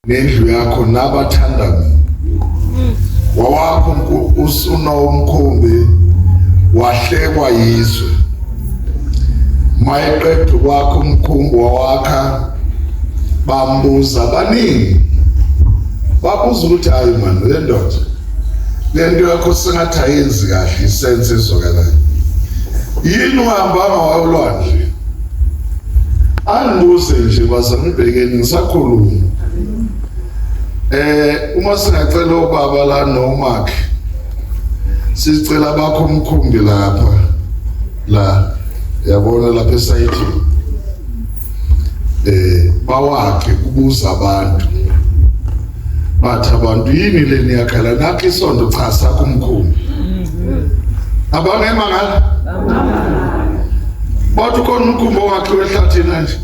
Nendlu yakho nabathanda mina. Wawakho usuno umkhumbi wahlekwa yizwe. Mayeqeda ukwakha umkhumbi wawakha bambuza baningi. Babuza ukuthi hayi man le ndoda le nto yakho sengathi ayenzi kahle isense ezwakalayo. Yini uhambanga wayolwandle? Angibuze nje bazalwane ibhekeni ngisakhuluma. Uma singacela obaba la nomakhe sicela bakho umkhumbi lapha la yabona lapha esayithini bawakhe kubuza abantu bathi abantu yini le niyakhala nakho isondo cha sakho umkhumbi abangema ngala bathi ukhona umkhumbi owakhiwe ehlathini kanje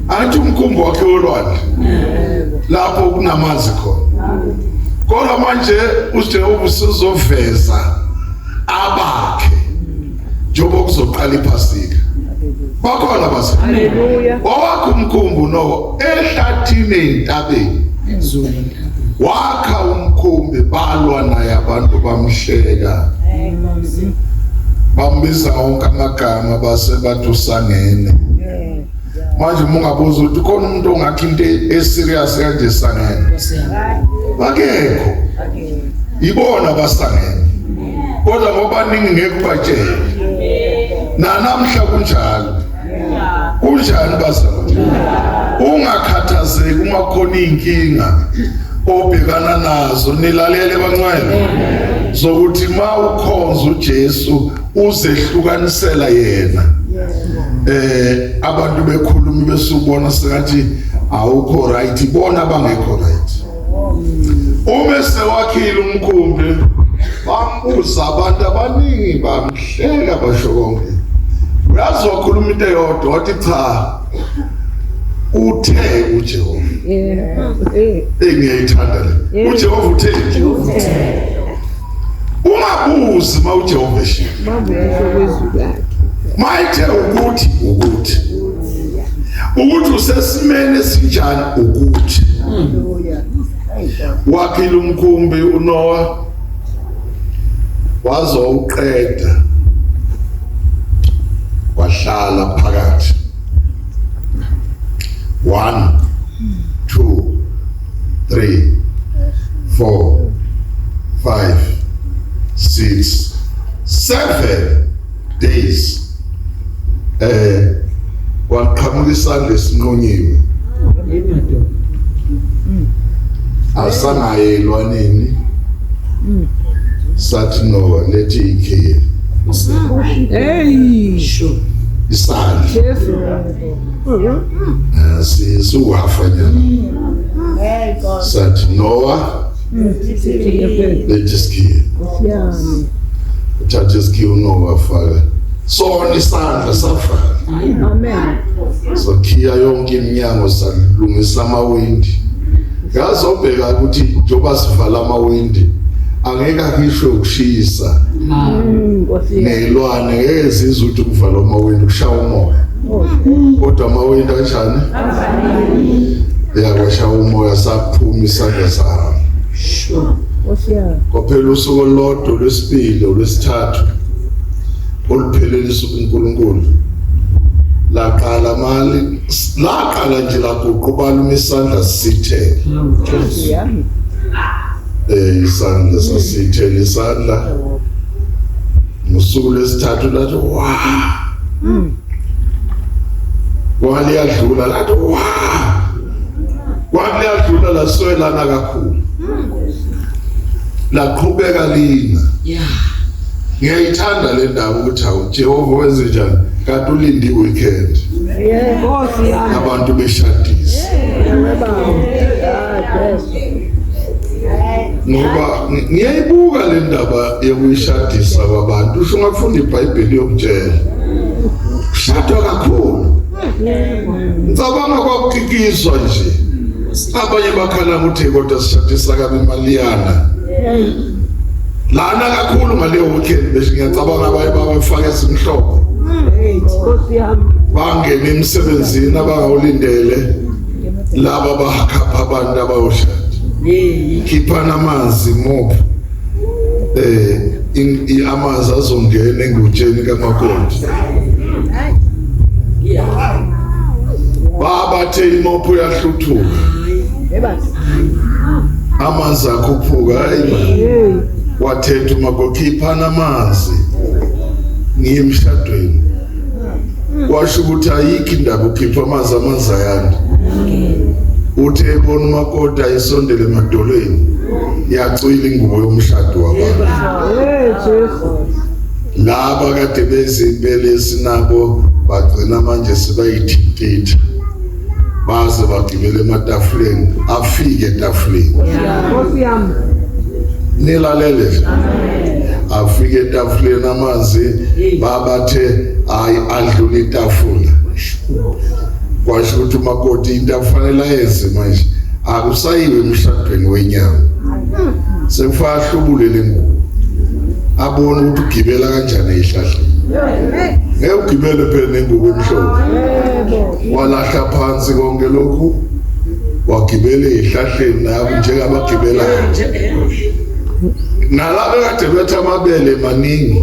angithi umkhumbi wakhiwe olwandle lapho kunamanzi khona kodwa manje uJehova usuzoveza abakhe njengoba kuzoqala iphasika bakhona base Haleluya owakho umkhumbi no ehlathini entabeni wakha umkhumbi balwa naye abantu bamhleka bambiza wonke amagama base bathi usangene manje uma ungabuza ukuthi khona umuntu ongakha into eserious kanje sangene bakekho ibona basangene kodwa ngoba ningi ngeke ubatshele nanamhla kunjalo kunjani bazalwane ungakhathazeki uma khona inkinga obhekana nazo nilalele bancwele zokuthi ma ukhonza uJesu uzehlukanisela yena abantu bekhuluma besubona sengathi awukho right bona bangekho right uma sewakhile umkhumbi bambuza abantu abaningi bamhleka basho konke uyazi wakhuluma into eyodwa wathi cha uthe uJehova engiyayithanda le uJehova uthe ungabuzi uma uJehova eshilo mayithe ukuthi ukuthi ukuthi usesimeni esinjani ukuthi wakhile umkhumbi uNoah wazowuqeda wahlala phakathi 1 2 3 4 5 6 7 days waqhamuka isandla esinqunyiwe asangayelwa nini sathi no lethi ikhiye hey isandla Jesu sisuhafa nyana sathi Noah lethi isikhiye uthatha isikhiye uNoah afaka sona isandla safaka amen sakhiya yonke iminyango salungisa amawindi ngazobheka ukuthi njengoba sivala amawindi angeke akhishwe ukushisa neyilwane ngeke zizwe ukuthi kuvalwa amawindi kushaya umoya kodwa amawindi anjani yakwashaya umoya saphuma isandla sami kwaphela usuku olulodwa olwesibili olwesithathu oluphelelisa uNkulunkulu laqala mali laqala nje laguqubala uma isandla sithele isandla sasithele isandla ngosuku lwesithathu lathi wa kwaliyadlula lathi wa kwaliyadlula laswelana kakhulu laqhubeka lina ngiyayithanda le ndaba ukuthi hawu Jehova wenze njani kanti ulinde i-weekend abantu beshadisa ngoba ngiyayibuka le ndaba yokuyishadisa kwabantu usho ungafunda iBhayibheli yokutshela kushadwa kakhulu ngicabanga kwakukikizwa nje abanye bakhala ukuthi kodwa sishadisa kabi imaliyana lana kakhulu ngaleyo weekend bese ngiyacabanga abaye babefaka ezimhlophe bangena emsebenzini abangawulindele. Laba bakhapha abantu abayoshada. Khiphana amanzi mopho. Amanzi azongena engutsheni kamakoti. Babathe imopho yahluthuka. Amanzi akhuphuka hayi man. Wathetha umakoti khiphana amanzi. Ngiye emshadweni. Kwasho ukuthi ayikho indaba ukhipha amanzi amanzi ayanda. Uthe ebona umakoti ayisondele emadolweni yacwila ingubo yomshado wabantu. Laba kade bezimpelesi nabo bagcina manje sebayithintitha baze bagibele ematafuleni afike etafuleni. Nilalele nje. Afike etafuleni amanzi babathe hayi adlula itafula. Kwasho ukuthi umakoti into afanele ayenze manje akusayiwe emshadweni wenyama. Sekufanele ahlubule le ngubo. Abone ukuthi ugibela kanjani ezihlahleni. Ngeke ugibele phela nengubo emhlophe. Walahla phansi konke lokhu wagibela ezihlahleni nabo njengabagibelayo. Nalabo kade bethi amabele maningi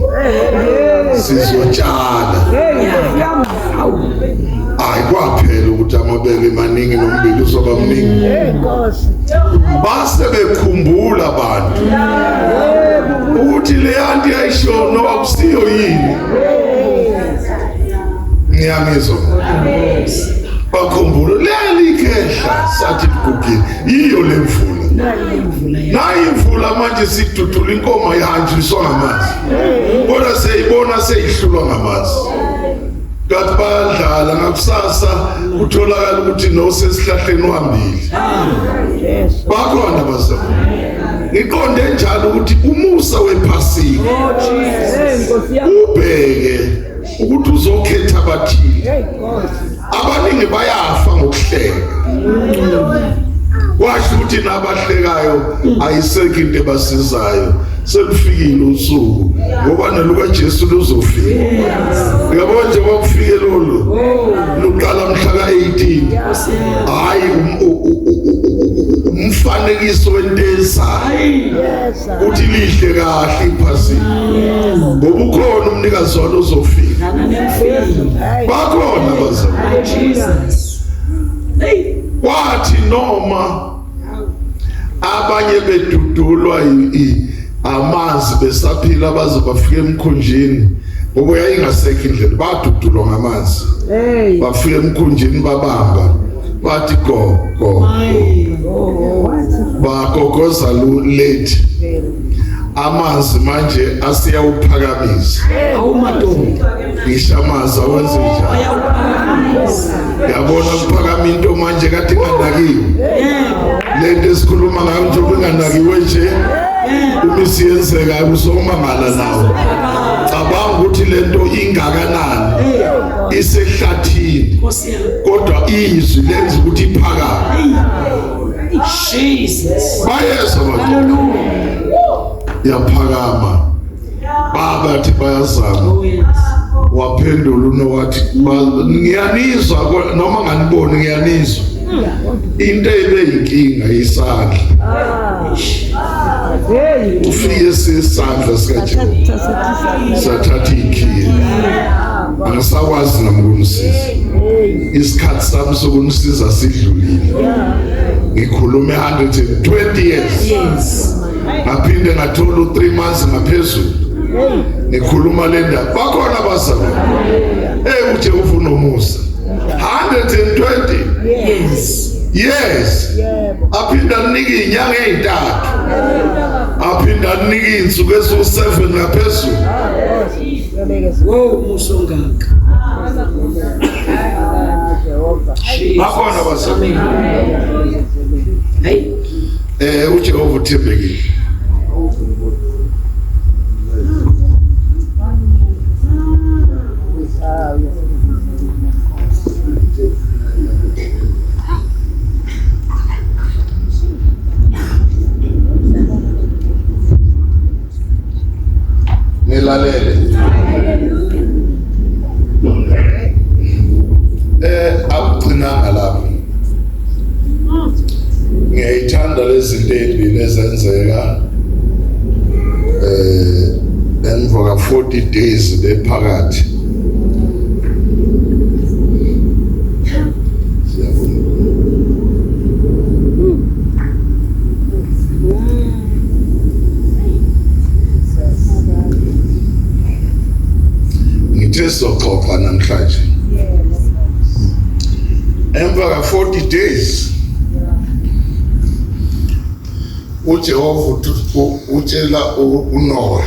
sizotshala. Hayi kwaphela ukuthi amabele maningi nombili uzoba mningi. Base bekhumbula abantu ukuthi le anti yayishono akusiyo yini. Ngiyangizwa. Bakhumbula leli khehla sathi ligugile yiyo le mvula. Nayi imvula manje sidudula inkomo ihanjiswa ngamanzi. Kodwa seyibona seyihlulwa ngamanzi. Kanti bayadlala ngakusasa kutholakala ukuthi nosesihlahleni uhambile. Bakhona bazalwane. Ngiqonde njalo ukuthi umusa wephasika ubheke ukuthi uzokhetha abathile. Abaningi bayafa ngokuhleka. Kwasho ukuthi nabahlekayo ayisekho into ebasizayo. Sekufikile usuku ngoba neluka Jesu luzofika. Uyabona nje kwakufike lolu luqala mhla ka-18. Hayi umfanekiso wento ezayo. Uthi lihle kahle iphasika. Ngoba ukhona umnikazi walo uzofika. Bakhona bazalwane. Kwathi noma abanye bedudulwa amanzi besaphila baze bafike emkhunjini ngoba yayingasekho indlela badudulwa ngamanzi bafika emkhunjini babamba bathi go go bagogoza late amanzi manje asiyawuphakamisa ngisho amanzi awenze njani yabona kuphakama into manje kade inganakiwe lento esikhuluma ngayo njengoba inganakiwe nje uma isiyenzeka usomangala nawo cabanga ukuthi lento ingakanani isehlathini kodwa izwi lenza ukuthi iphakame. Jesus. Bayezwa abantu. Yaphakama. Baba athi bayazama. Oh, yes. Waphendula uNowathi ngiyanizwa noma nganiboni ngiyanizwa. Into ebe inkinga isandla. Ufike sisandla sikaJehova. Sathatha ikhiye. Angisakwazi nami ukunisiza. Isikhathi sami sokunisiza sidlulile. Ngikhulume 120 years. Yes. Ngaphinde ngathola u3 months ngaphezulu. Ngikhuluma le ndaba. Bakhona abazalwane. Eh uJehova unomusa. 120 Yes. Yes. Aphinda anike izinyanga ezintathu. Aphinda anike izinsuku eziwu7 ngaphezulu. Wow, umusa ongaka. Bakhona abazalwane. Hey. uJehova uthembekile. Nilalele. Akugcinanga lapho. Kunezinto ezimbili ezenzeka emva ka 40 days bephakathi. Siyabonga. Ngithe sizoxoxa namhlanje. Emva ka 40 days uJehova utshela uNoah,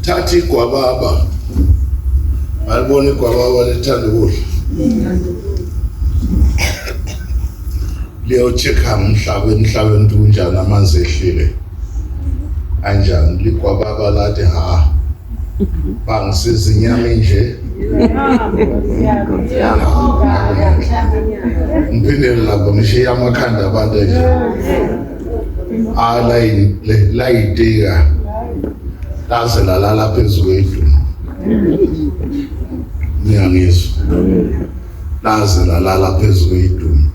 thatha igwababa. Alibona igwababa lithanda ukudla. Liyocheck-a umhlaba, emhlabeni ukuthi kunjani, amanzi ehlile anjani. Ligwababa lathi ha, bangisiza inyama nje. Ngiphindele lapho ngishiye amakhanda abantu nje. Alayiteka laze lalala phezu kwethu. Niyangizwa? Laze lalala phezu kwedumo.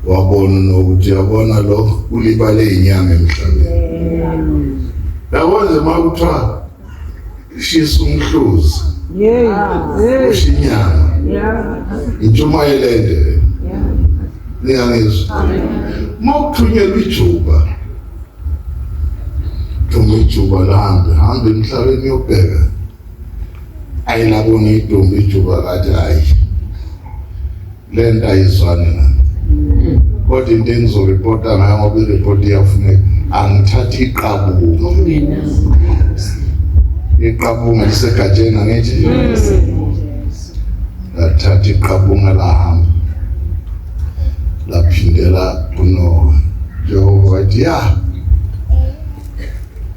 Wabona nokuthi yabona lo ulibale inyama emhlabeni. Yabona nje uma kuthiwa shisa umhluzi. Yeah. Usho inyama. Intshumayelo ende. Niyangizwa? Uma kuthunyelwa ijuba, thuma ijuba lihambe, hambe emhlabeni uyobheka. Ayilabona idumbu ijuba kathi hayi, le nto ayizwani nami. Kodwa into engizoripota ngayo, ngoba iripoti iyafuneka, angithathi iqabunga. Iqabunga lisegatsheni angithi? Lathatha iqabunga lahamba laphindela kuNoah. Jehova wathi ya,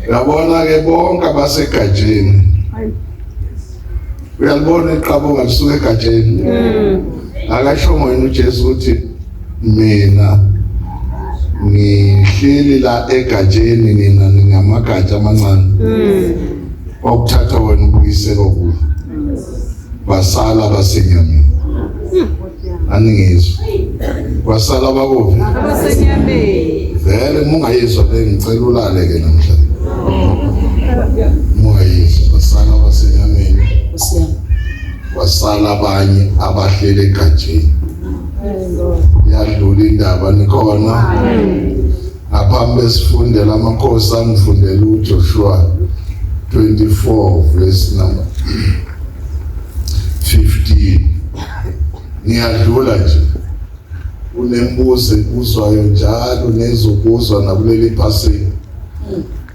uyabona-ke bonke abasegatsheni. Uyalibona iqabunga lisuka egatsheni. Akashongo yena uJesu ukuthi mina ngihleli la egatsheni, nina ningamagatsha amancane. Okuthatha wena ubuyisele kulo. Basala basenyameni. Aningizwa? Basala bakuphi? Abasenyameni. Vele uma ungayizwa le, ngicela ulale ke namhlanje. Uma ungayizwa, basala basenyameni. Wasala abanye abahleli egatsheni. Yadlula indaba, nikhona? Ngaphambi besifundela amakhosi, angifundela uJoshua 24 verse number 15. Ngiyadlula nje. Unembuzo ebuzwayo njalo nezobuzwa nakuleli phasika.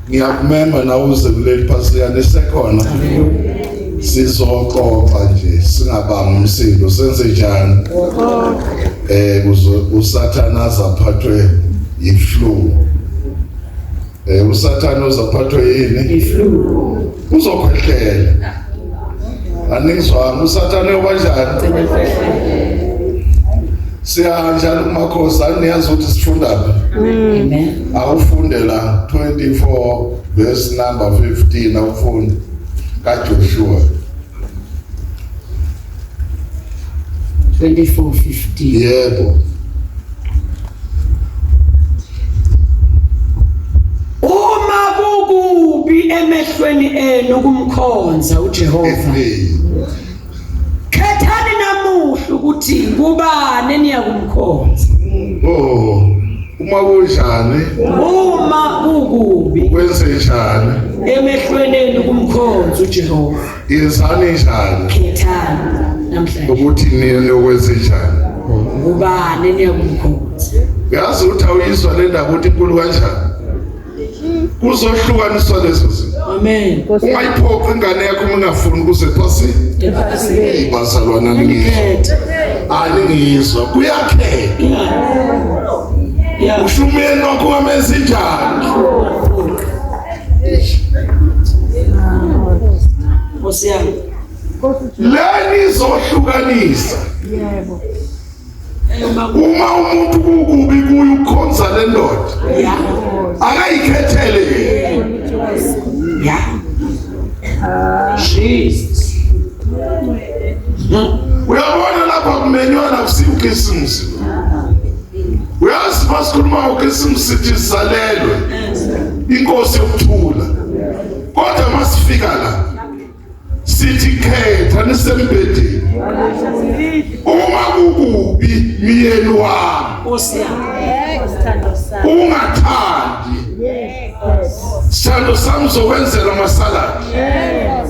Ngiyakumema nawe uze kuleli phasika nisekhona. Sizoxoxa nje singabanga umsindo, senze njani? Kuzo uSathana azaphathwe yiflu. uSathana uzaphathwe yini? Iflu. Uzokhwehlela. Aningizwanga, uSathane ubanjani? Siyanjalo kumakhosi, aniyazi ukuthi sifundaphi? Amen. Awufunde la 24 verse number 15, awufunde kaJoshua. 24:15. Yebo. Uma kukubi emehlweni enu kumkhonza uJehova, khethani namuhla ukuthi kubani eniyakumkhonza. Oh, uma kunjani? Uma kukubi Ukwenze njani? emehlweni enu kumkhonza uJehova, Yenzani njani? khethani namhlanje Ukuthi nini niyokwenza njani? kubani eniyakumkhonza. Yazi ukuthi awuyizwa le ndaba ukuthi inkulu kanjani? Kuzohlukaniswa lezo zinto. Amen. Ungayiphoqi ingane yakho uma ungafuni ukuze phasi. Bazalwana ningizwa. Khetha. Aningizwa. Kuyakhetha. Yeah. Usho umyeni wakho ungamenzi njani? Nkosi yami. Leni izohlukanisa. Yebo. Uma umuntu kukubi kuye ukukhonza le ndoda, akayikhethele yena. Yeah. Jesus. Uyabona lapha kumenywana kusiyo uKhisimusi. Uyazi masikhuluma ngoKhisimusi sithi sizalelwe inkosi yokuthula. Kodwa masifika la sithi khetha nisembhedeni. Uma kukubi myeni wami. Nkosi yami. Ungathandi. Sithando sami zokwenzela amasaladi.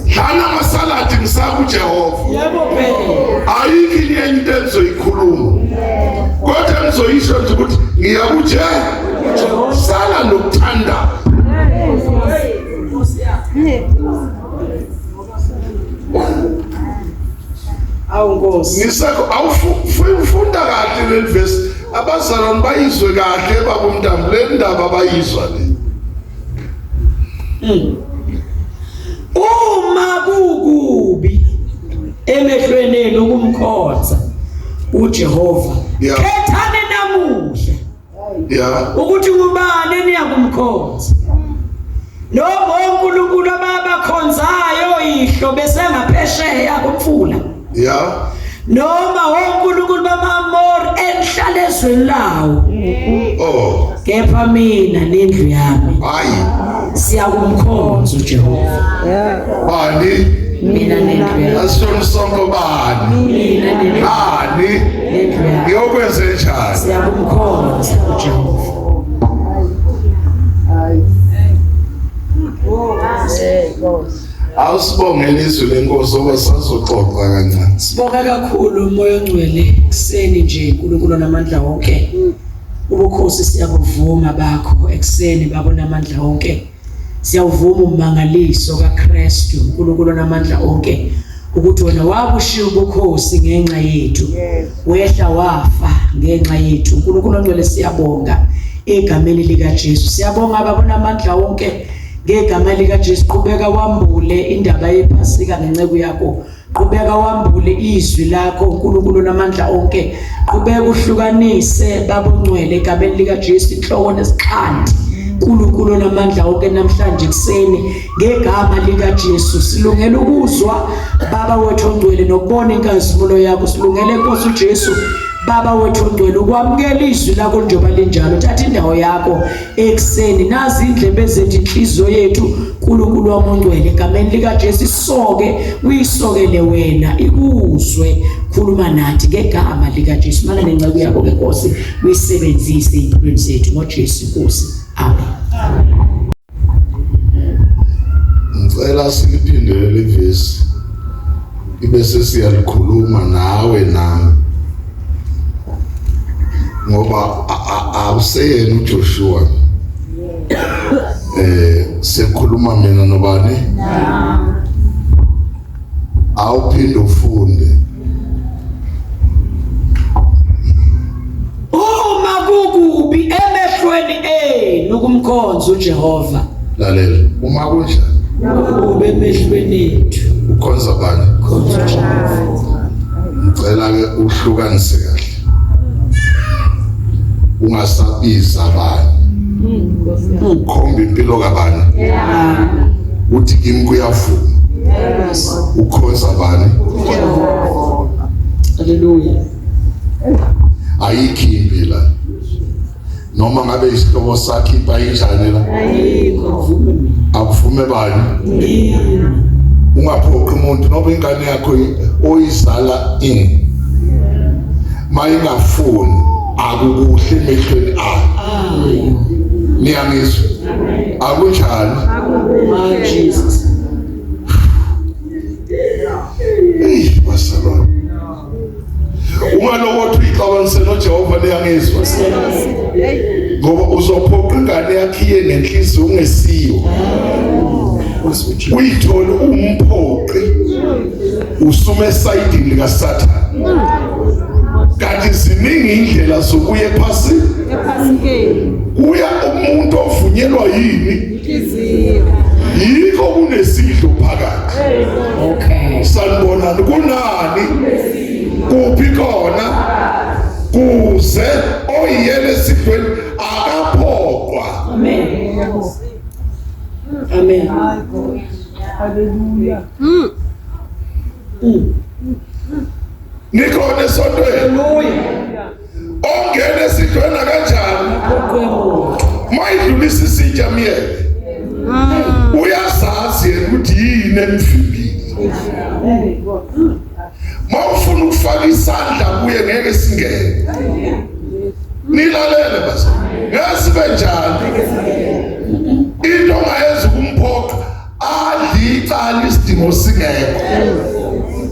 Dlana amasaladi ngisaka uJehova. Yebo phela. Ayikho enye into engizoyikhuluma. Kodwa engizoyisho nje ukuthi ngiya kuJehova. Sala nokuthanda. Awu Nkosi. Ngisekho awufunda kahle leli verse. Abazalwane bayizwe kahle baba umntambo le ndaba bayizwa le. Uma kukubi emehlweni enu ukumkhonza uJehova. Yeah. Khethani namuhla Yeah. ukuthi ngubani eniyakumkhonza. Noma onkulunkulu ababakhonzayo yihlo besengaphesheya komfula. Yeah. Noma onkulunkulu bamaAmori enihlala ezweni lawo. Oh. Kepha mina nendlu yami Hayi. siyakumkhonza uJehova. Bani? Mina nendlu yami. Asishoni sonke bani? Mina nendlu Bani? nendlu yami. Ngiyokwenze njani? Siyakumkhonza uJehova. Awusibongele izwi lenkosi oba sazoxoxa kancane. Sibonga kakhulu uMoya oNgcwele kuseni nje uNkulunkulu onamandla wonke. Ubukhosi siyakuvuma bakho ekuseni baba onamandla wonke. Siyawuvuma ummangaliso kaKristu uNkulunkulu onamandla onke ukuthi wena wabushiya ubukhosi ngenxa yethu. Wehla wafa ngenxa yethu. uNkulunkulu ongcwele siyabonga egameni likaJesu. Siyabonga baba onamandla wonke ngegama likaJesu. Qhubeka wambule indaba yePhasika ngenceku yakho. Qhubeka wambule izwi lakho uNkulunkulu onamandla onke. Qhubeka uhlukanise baba ongcwele egameni likaJesu inhloko nesixhanti. uNkulunkulu onamandla wonke namhlanje kuseni ngegama likaJesu silungele ukuzwa baba wethu ongcwele nokubona inkazimulo yakho silungele Nkosi uJesu baba wethu ongcwele ukwamukela izwi lakho njengoba linjalo thatha indawo yakho ekuseni nazi indlebe zethu inhliziyo yethu uNkulunkulu wami ongcwele egameni likaJesu isoke uyisokele wena ikuzwe khuluma nathi ngegama likaJesu mana nenceku yakho ke Nkosi uyisebenzise empilweni zethu ngoJesu Nkosi amen. Ngicela siliphindele le vesi ibe sesiyalikhuluma nawe nami ngoba awuseyena uJoshua sekukhuluma mina nobani awuphinde ufunde Uma kukubi emehlweni enu ukumkhonza uJehova. Lalela, uma kunjani kukubi emehlweni ethu ukhonza bani? Khonza uJehova. Ngicela ke uhlukanise kahle, ungasabiza bani, ukhomba impilo kabani, uthi kimi kuyavuma. Ukhonza bani? Haleluya. Ayikho impi la, noma ngabe isihlobo sakhe impi injani la, Ayikho, akuvume mina. Akuvume bani? Ungaphoqi umuntu noma ingane yakho oyizala in mayingafuni akukuhle emehlweni ayo. Niyangizwa? Akunjalo? My Jesus. Eyi bazalwane, ungalokothi uyixabanise noJehova. Niyangizwa? Ngoba uzophoqa ingane yakho iye ngenhliziyo ungesiyo, uyithole umphoqi usume esayidini likaSathane, kanti ziningi indlela zokuya ephasini. Kuya umuntu ovunyelwa yini? Yikho kunesidlo phakathi. Okay. Sanibonani, kunani kuphi khona kuze oyiyele esidlweni akaphoqwa. Amen. Amen. Hallelujah. Nikhona esontweni? Hallelujah. Ongena esidlweni akanjani? uPeter myeke. Uyazazi yena ukuthi yini emvimbile. Mawufuna ukufaka isandla kuye ngeke singene. Nilalele bazalwane. Ngeke sibe njani. Into ongayenza ukumphoqa adle icala isidingo singekho.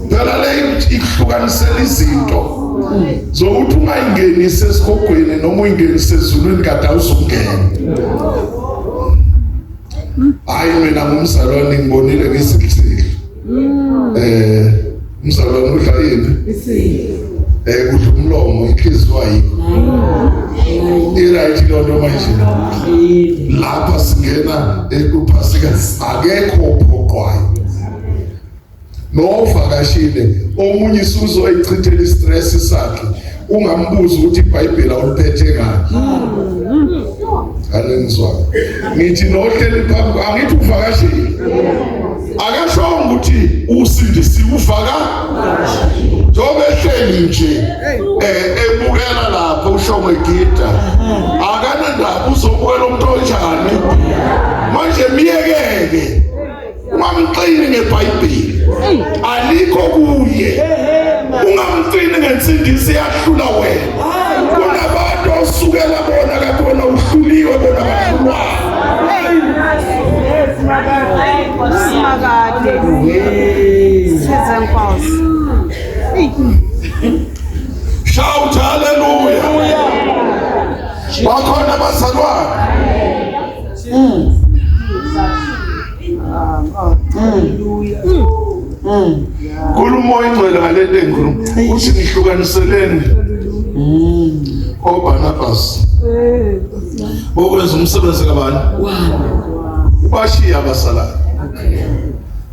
Phela le ikuhlukanisela izinto zokuthi ungayingenisi esihogweni noma uyingenise ezulwini kade awuzungena. Hayi mina ngumzalwane ngibonile ngizihleli. Umzalwane udla yini? Isidlo. Udla umlomo, inhliziyo ayikho. I-right loo nto manje. Lapha singena ekuphasika akekho ophoqwayo. Novakashile omunye isuzoyichithela istress sakhe ungambuza ukuthi iBhayibheli awuliphethe ngani. Aningizwa. Ngithi nohleli phambi angithi uvakashile. Akashongo ukuthi usindisiwe uvaka. Njengoba ehleli nje ebukela lapho usho ngegida. Akanandaba uzobukela umuntu onjani. Manje miyekeke. Ungamqini ngeBhayibheli. Alikho kuye. Ungamqini ngensindiso iyahlula wena. Kunabantu osukela bona kanti wena uhluliwe bona bahlulwayo. Simakade. Size Nkosi. Shout hallelujah. Bakhona abazalwane. Khuluma oyingcwele ngalento engikhuluma. Uthi nihlukaniseleni oBarnabas. Bokwenza umsebenzi kabani? Ubashiya abasalayo.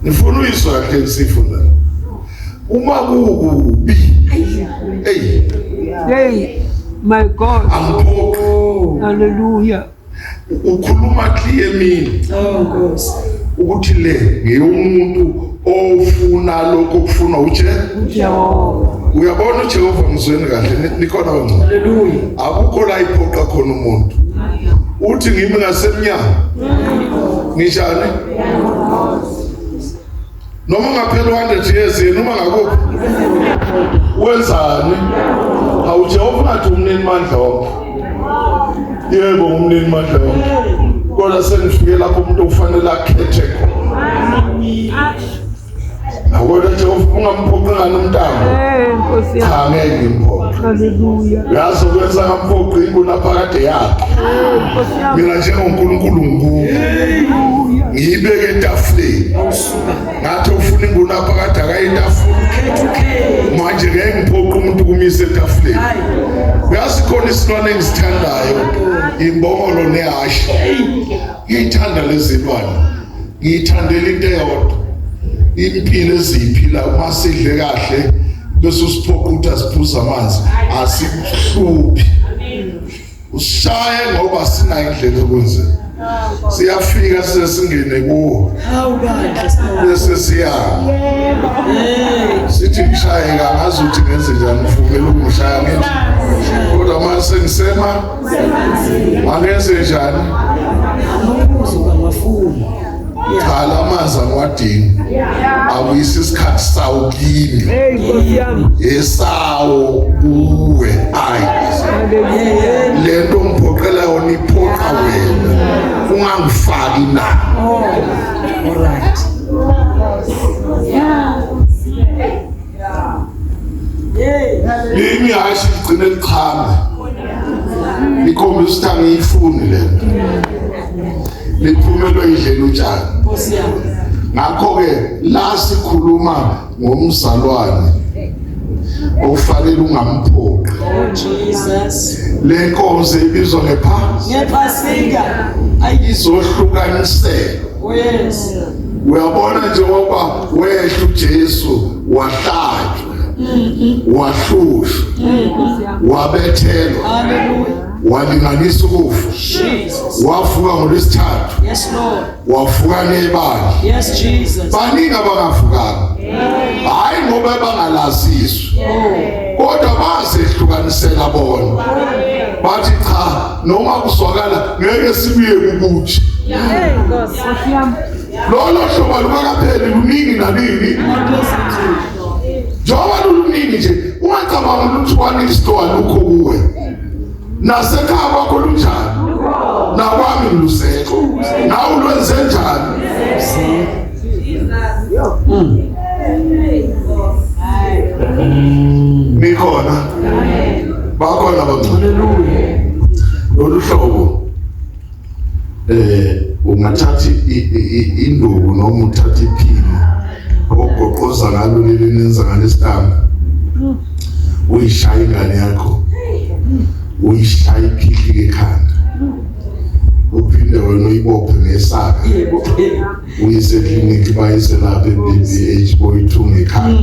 Nifuna uyizwa kahle nisifunda. Uma kukubi. Hey, Hey, my God. angiphoqi. Hallelujah. Ukhuluma clear mina. Oh Nkosi. Ukuthi le ngeyomuntu ofuna lokho okufuna uJehova. Uyabona uJehova ngizweni kahle nikhona bangcwele. Hallelujah. Akukho la iphoqa khona umuntu. Uthi ngimi ngasemnyango. Ngishane? Noma ngaphela 100 years yena uma ngakuphi? Wenzani? Hawu Jehova ngathi umnini mandla wonke. Yebo umnini mandla wonke. Kodwa sengifike lapho umuntu ufanele akhethe khona. Kodwa Jehova ungamphoqi ngani umntana? Nkosi yami. Cha ngeke ngimphoqe. Hallelujah. Uyazi ukwenza ngamphoqi ingunaphakade yakhe. Nkosi yami. Mina njengoNkulunkulu nguwe. Hallelujah. Ngiyibeke etafuleni. Ngathi ufuna ingunaphakade akaye etafuleni. Manje ngeke ngiphoqe umuntu kumisa etafuleni. Uyazi khona isilwane engisithandayo, imbongolo nehhashi. Ngiyithanda lezi zilwane. Ngiyithandela into eyodwa. Impilo eziyiphila uma sidle kahle bese usiphoqa ukuthi asiphuze amanzi asikuhluphi. Usishaye ngoba sinayo indlela yokwenza. Siyafika sesingene kuwo. Hawu bandla sibonga. Bese siya. Sithi ngishaye ngazi ukuthi ngenze njani ngivumela ukungishaya ngithi. Kodwa manje sengisema angenze njani? Amaphuzu kangafuni. Cha la manzi angiwadingi. Awuyisa isikhathi sawo kimi. Hey Nkosi yami. Esawo kuwe. Ayi. Hallelujah. Lento ngiphoqela yona iphoqa wena. Ungangifaki na. Oh. All right. Limi hashi ligcine lichame. Likhombisa ukuthi angiyifuni lento. Liphumelwe indlela utshani. Nkosi yami. Ngakho ke la sikhuluma ngomzalwane ofanele ungamphoqi. Oh Jesus. Le nkonzo ibizwa ngephasi. Ngephasika. Ayi Izohlukanisela. oh yes. Uyabona njengoba wehla uJesu wahlatshwa. Wahlushwa. Wabethelwa. Hallelujah. Walinganisa ukufa. Jesus. Wavuka ngolwesithathu. Yes Lord. Wavuka nebandla. Yes Jesus. Baningi abangavukanga. Hayi ngoba bangalaziswa. Kodwa bazehlukanisela bona. Bathi cha noma kuzwakala ngeke sibuye kukuthi. Hey Nkosi. Lolo hlobo alukakapheli luningi nanini. Njengoba luluningi nje ungacabanga ukuthi one store alukho kuwe. Nasekhaya kwakho lunjani? Nakwami ngilusekho. Nawe ulwenze njani? Nikhona? Bakhona abangcwele. Lolu hlobo ungathatha induku noma uthatha iphini ogoqoza ngalo leli nenza ngalesitambu uyishaya ingane yakho uyishaya iphihlike ekhanda uphinde wena uyibophe ngesaka uyise eklinikhi bayise lapha e-BBH boyithunga ekhanda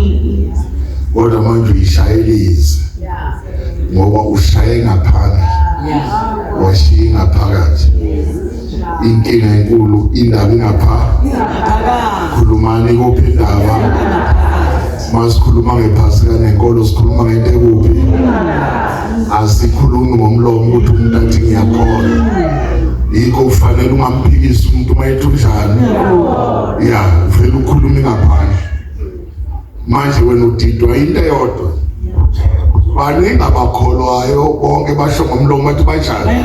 kodwa manje uyishayelize ngoba ushaye ngaphandle washiya ngaphakathi inkinga enkulu indaba ingapha khulumani kuphi indaba masikhuluma ngephasika nenkolo sikhuluma ngento ekuphi asikhulumi ngomlomo ukuthi umuntu athi ngiyakholwa yikho kufanele ungamphikisi umuntu uma ethi unjani ya uvele ukhulume ngaphandle manje wena udidwa into eyodwa baningi abakholwayo bonke basho ngomlomo bathi banjani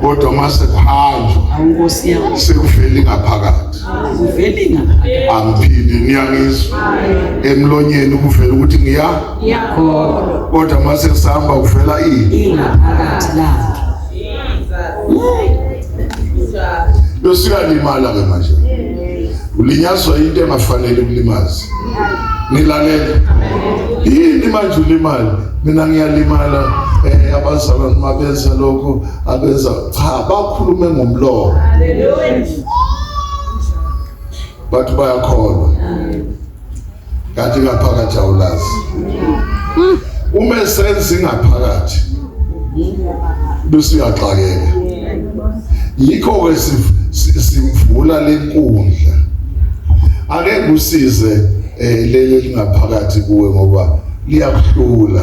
kodwa mase kuhanjwa Nkosi yami sekuveli ngaphakathi kuveli ngaphakathi angiphindi niyangizwa emlonyeni kuvela ukuthi ngiya ngiyakholwa kodwa mase sihamba kuvela ini ingaphakathi lakhe bese uyalimala ke manje ulinyazwa into engafanele ukulimaza nilalele yini manje ulimala mina ngiyalimala abazalwane mabenza lokho abenza cha bakhulume ngomlomo bathi bayakholwa kanti ngaphakathi awulazi uma senza ingaphakathi bese uyaxakeka yikho ke sivula lenkundla ake kusize leli lingaphakathi kuwe ngoba liyakuhlula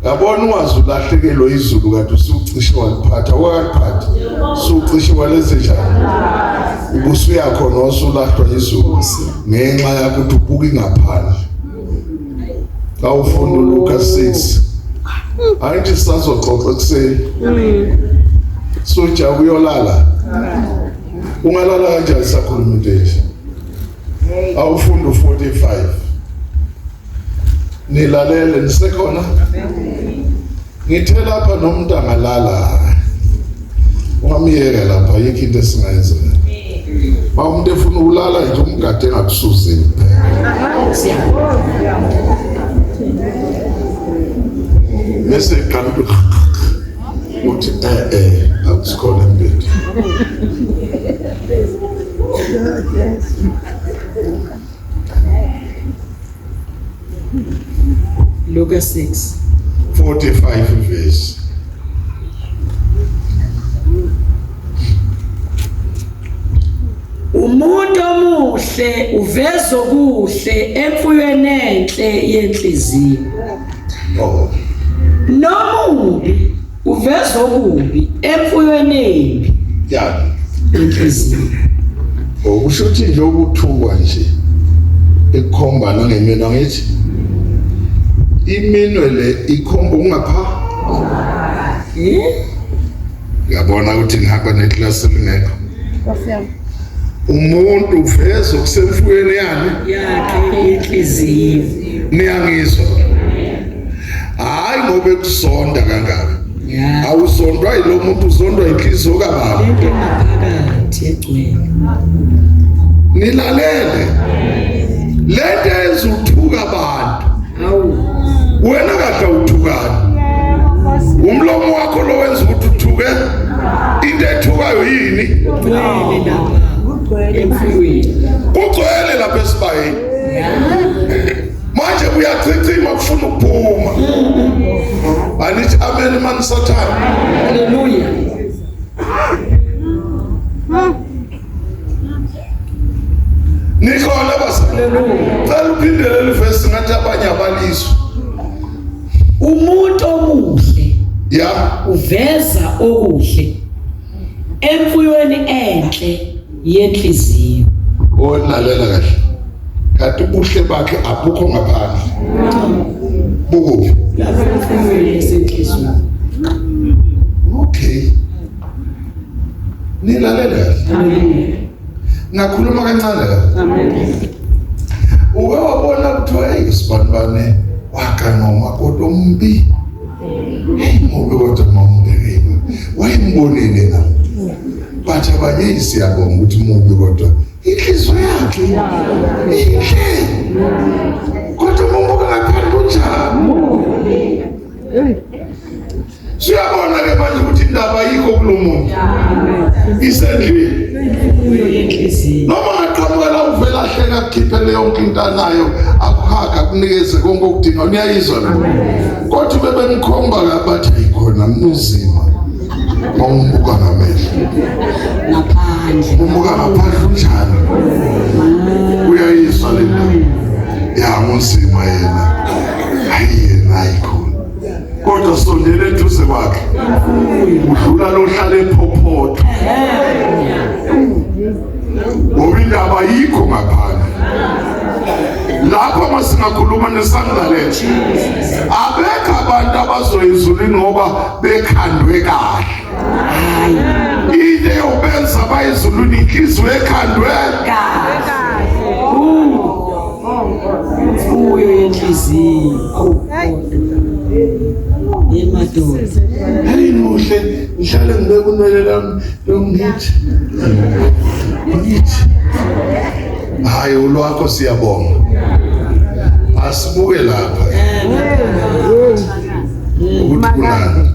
yabona ungaze ulahlekelwe izulu kanti usucishe waliphatha waliphatha usucishe walenze njani ubusuyakhona wasulahlwa izulu ngenxa yakuthi ubuka ingaphandle awufunda uLuka 6 angithi sisazoxoxa ekuseni soja uyolala ungalala kanjani sakhuluma into enje awufunda u45 nilalele nisekhona ngithe lapha nomuntu angalala ungamyeka lapha ayikho into esingayenza ma umuntu efuna ukulala nje umgade engakusuzeli bese iqala uthi akusikhona empini Luka 6 45 verse Umuntu omuhle uveza okuhle emfuyweni enhle yenhliziyo. Oh. Nomubi uveza okubi emfuyweni embi Ya. yenhliziyo. Okusho ukuthi nje ukuthukwa nje ekukhomba nangeminwe ngithi iminwe le ikhomba ungapha Eh? Uyabona ukuthi ngihamba neklasi elingekho. Umuntu uveza okusemfuyweni yani Yakhe yenhliziyo. niyangizwa. Hayi ngoba ekuzonda kangaka. Ya. Awuzondwa yilo muntu uzondwa inhliziyo kababa. Into engaphakathi egcwele. Nilalele. Lento ezuthuka abantu. Hawu. Wena kahle uthukani. Umlomo wakho lo wenza ukuthi uthuke. Into ethukayo yini? Kugcwele lapha. Emfuyweni. Kugcwele lapha esibayeni. Manje uyachichima kufuna ukuphuma. Anithi amen man sathane. Hallelujah. Nikhona bazalwane. Cela uphindele le verse ngathi abanye abalizwa. Umuntu omuhle Ya. uveza okuhle Emfuyweni enhle yenhliziyo. Olalela kahle. Kanti ubuhle bakhe abukho ngaphandle. Bukuphi? Lapho emfuyweni esenhliziyweni. Okay. Nilalele kahle. Haleluya. Ngakhuluma kancane la. Amen. Uke wabona kuthiwa hey sibanibane waganoma kodwa umbi. Hey mubi kodwa mawumbekile. Wayembonile na. Bathi abanye siyabonga ukuthi mubi kodwa inhliziyo yakhe inhle. Kodwa mumbuka ngaphandle kunjani? Siyabona ke manje ukuthi indaba ayikho kulo muntu. Isendlini. Noma ngaqhamuka la uvela ahleka akukhiphele yonke into anayo akuhaga akunikeze konke okudinga niyayizwa le. Kodwa bebemkhomba la bathi ayikhona mnuzima. Mawumbuka ngamehlo. Ngaphandle. Umbuka ngaphandle unjani? Uyayizwa le ndaba. Ya unzima yena. Hayi yena ayikhona. Kodwa sondela eduze kwakhe udlula lohlala ephophotho ngoba indaba ayikho ngaphandle lapho masingakhuluma nesangilalela abekho abantu abazoyezulwini ngoba bekhandwe kahle into eyobenza bayezulwini inhliziyo ekhandwe Kahle. Imfuyo yenhliziyo. Awu Yemadoda. Hey muhle ngihlale ngibeka unwele lami longithi. Ngithi. Hayi ulwakho siyabonga. Asibuke lapha. Ukuthi kunani.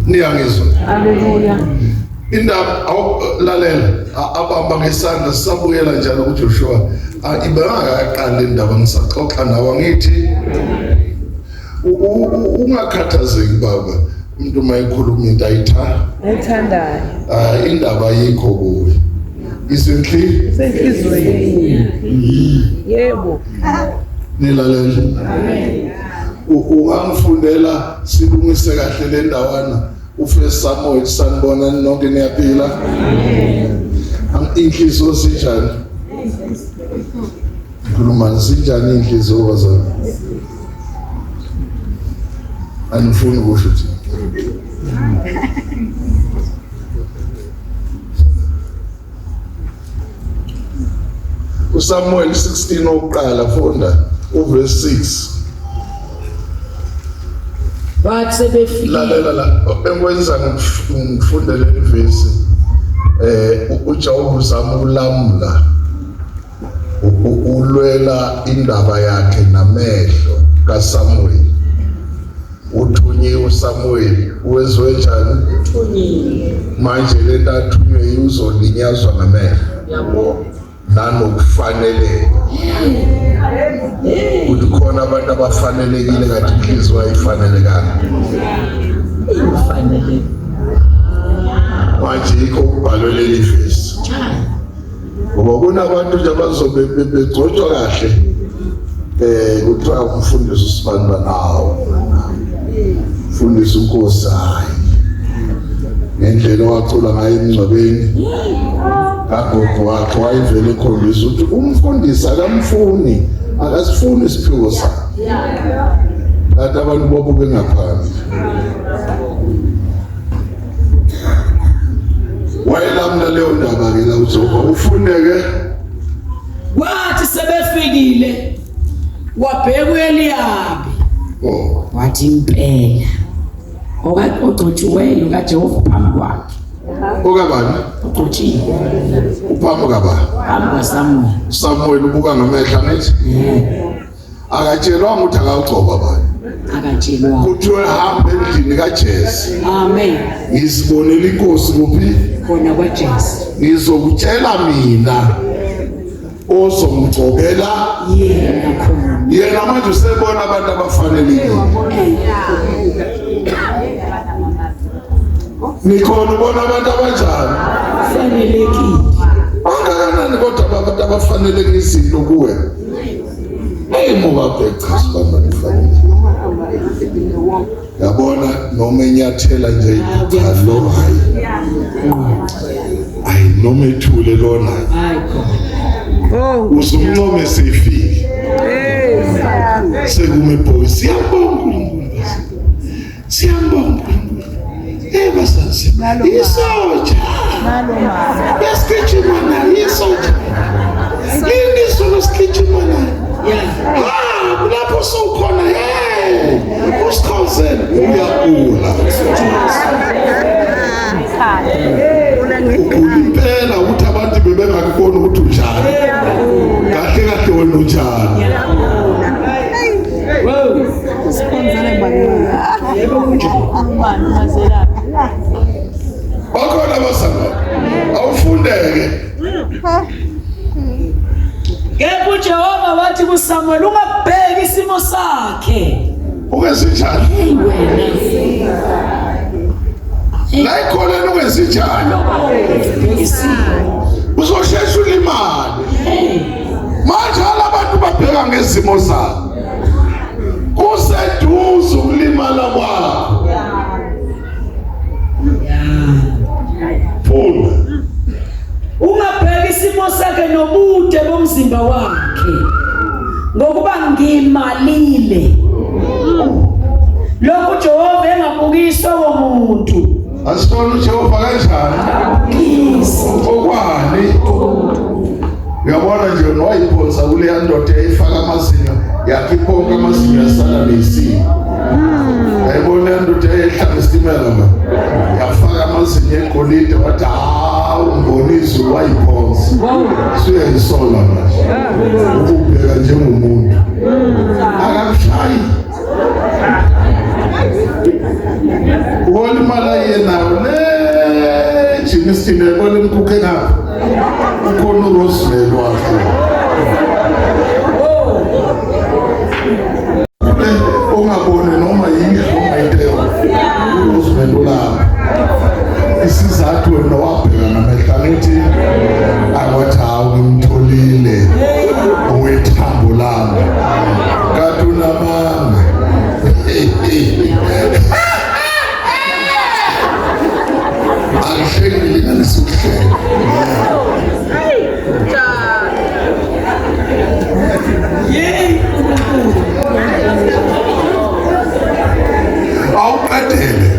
Niyangizwa. Hallelujah. Indaba awulalela abamba ngesandla sisabuyela njalo kuJoshua ibangakaqali indaba ngisaxoxa nawe ngithi ungakhathazeki baba umuntu uma ekhuluma into ayithanda ayithandayo ah indaba ayikho kuwe isenhli isenhlizweni yebo nilalela amen ungangifundela silungise kahle le ndawana uFirst Samuel sanibona nonke niyaphila inhliziyo sinjani ngikhuluma sinjani inhliziyo bazalwane anifuni kusho ukuthi uSamuel 16 oqala funda uverse 6 Bathi sebefikile lalela la engikwenza ngifunde leli vesi eh uJehova uzama ukulamula ulwela indaba yakhe namehlo kaSamuel uthunyiwe uSamuel wenziwe njani uthunyiwe manje lento athunywe uzolinyazwa ngamehlo yabo nanokufaneleka ukuthi khona abantu abafanelekile kanti inhliziyo ayifanelekanga ufanele manje yikho kubhalwe leli vesi ngoba kunabantu nje abazobe begcotshwa kahle eh kuthiwa umfundisi usibani banawo mfundisi unkosi hayi ngendlela owacula ngayo emngcwabeni kagogo wakhe wayevele ekhombisa ukuthi umfundisi akamfuni akasifuni isiphiwo sakhe kanti abantu bobuke ngaphandle wayelamula leyo ndaba ke la uJehova ufuneke Kwathi sebefikile wabheka uEliyabi oh wathi impela ogcotshiweyo kaJehova phambi kwakhe okabani ogcotshiwe uphambi kabani phambi kwaSamuel Samuel ubuka ngamehlo angithi akatshelwanga ukuthi akawugcoba bani akatshelwanga kuthiwe hamba endlini kaJese amen ngizibonela inkosi kuphi khona kwaJesu ngizokutshela mina ozomgcobela yena khona yena manje usebona abantu abafanelekile nikhona ubona abantu abanjani fanelekile bangakanani kodwa abantu abafaneleke izinto kuwe Hey muka cha sibamba kufanele. Yabona noma enyathela nje cha lo hayi. Ayi noma ethule lona. Hayi khona. Oh. Uzumncome sefike. Sekume boy siyambonga uNkulunkulu. Siyambonga uNkulunkulu. Eh basazi. Isoja. Yasigijima naye isoja. Lini izulu sigijima naye. Yeah. Ah, lapho sowukhona hey usikhosele uyagula. Ugula impela ukuthi abantu bebengakuboni ukuthi unjani. Kahle kahle wena unjani. Bakhona abazalwane. Awufundeke. Kepha uJehova wathi kuSamuel ungabheki isimo sakhe. Ungenzinjani? Hey wena. La ikholeni ungenzinjani? Bheka isimo. Uzoshesha ulimale. Manje abantu babheka ngezimo zabo. Kuseduze ukulimala kwakho. Funda. Ungabheki isimo sakhe nobude bomzimba wakhe. Ngokuba ngimalile. Lokhu uJehova engabukiswa komuntu. Asibona uJehova kanjani? Akabukisi. Okwani? Uyabona nje nowayiphonsa kuleya ndoda eyayifaka amazinyo yakhipha onke amazinyo yasala nesimo. Yayibona leya ndoda eyehla ngesitimela ma. Yafaka amazinyo egolide wathi hawu ngibona izulu wayiphonsa. Usuyayisola manje. Ukubheka njengomuntu. Akakushayi. Ubona imali ayenayo le Jimiston yayibona imkhukhe ngapha. Ukhona uRosemary wakhe. Kule ongaboni noma yini noma into uRosemary ulapha. Isizathu wena wabheka ngamehlo angithi akwathi hawu ngimtholile owethambo lami. Kanti unamanga. Angihleki ngilinganisa ukuhleka. Yey uNkulunkulu. Awuqedele.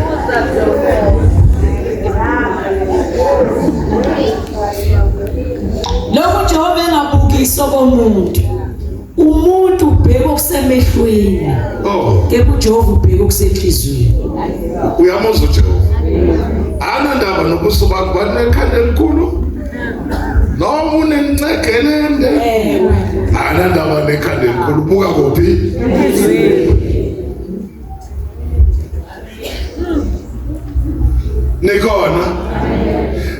Lokhu uJehova engabukiswa komuntu. Umuntu ubheka okusemehlweni. Oh, Kepha uJehova ubheka okusenhliziyweni. uyamuzwa uJehova. Anandaba nobuso bakho banekhanda elikhulu. Noma unencegele ende. Ewe. Anandaba nekhanda elikhulu. Buka kuphi? Nikhona.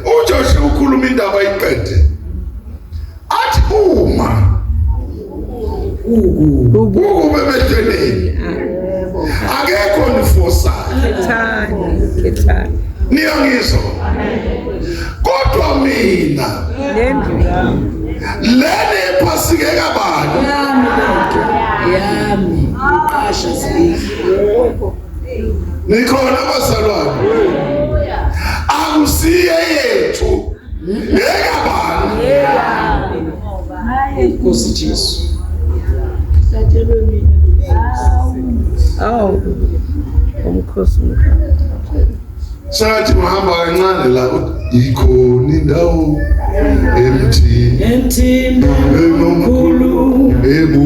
uJoshua ukhuluma indaba iqede. Athi uma ukube emehlweni akekho nifosayo. Khethani, khethani. Niyangizwa? Kodwa mina Lendlu yami. lena ephasike kabani Yami lento. Yami. Uqasha sibili. nikhona bazalwane akusiye yethu ngekabani Nkosi Jesu. Awu. Umkhosi. Sengathi ngihamba kancane la uthi, ikhona indawo emthini Emthini enomkhulu ebu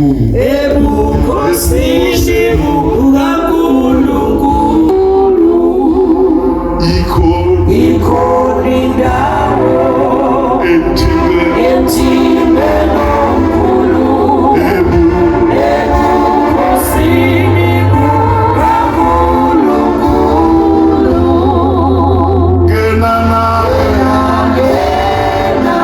ebukhosini bukaNkulunkulu. Ikhona Ikhona indawo emthini emthini omkhulu ebu ebukhosini bukaNkulunkulu. Ngena na ngena ngena.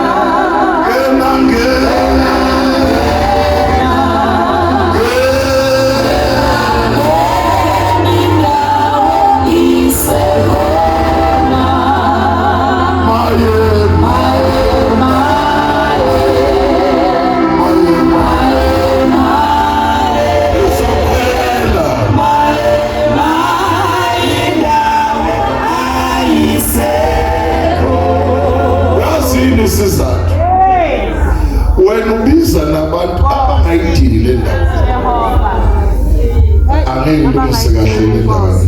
Ake ngilungise kahle le ndaba.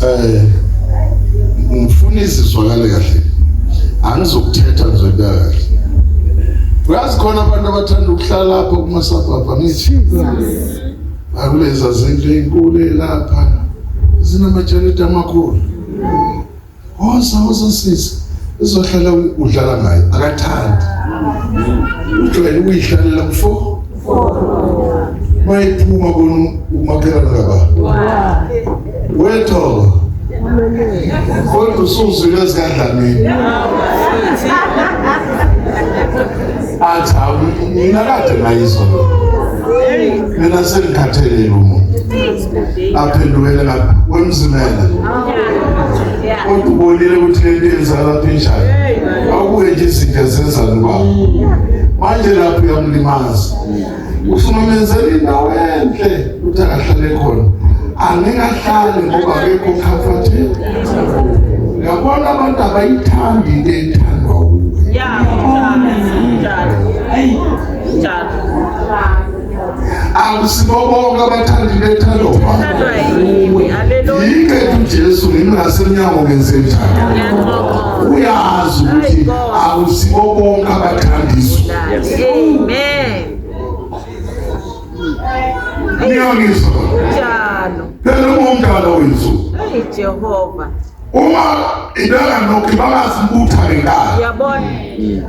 Eh ngifuna izizwakale kahle. Angizokuthetha ngizobeka kahle. Uyazi khona abantu abathanda ukuhlala lapho kuma-suburb angithi? Akuleza zinto ey'nkulu ey'lapha zinamajalidi amakhulu. Woza woza sisi uzohlala udlala ngayo akathandi. Ujwayele ukuyihlalela mfo. Mayiphuma kona umakhelwane ngaba. Wethoba. Kodwa usuzwile ezikadlamini. Athi hawu mina kade ngayizwa. Mina sengikhathele lo muntu. Aphendukele ngapha wemzimela. Kodwa ubonile ukuthi le nto yenzeka lapha injani. Awubuye nje izinto zenzani baba. Manje lapho uyamlimaza. Usumemezela indawo enhle ukuthi akahlale khona. Angeke ahlale ngoba akekho comfortable. Uyabona abantu abayithandi into ethandwa wuwe. Akusibo bonke abathanda into ethandwa wuwe. Yike uJesu ngingasemnyango ngenze njani? Uyazi ukuthi akusibo bonke abathanda izwe. Amen. Niyangizwa? Njalo. Phela uma umdala wethu. Hey Jehova. Uma ibeka nokho bangazibutha ngenkani. Uyabona?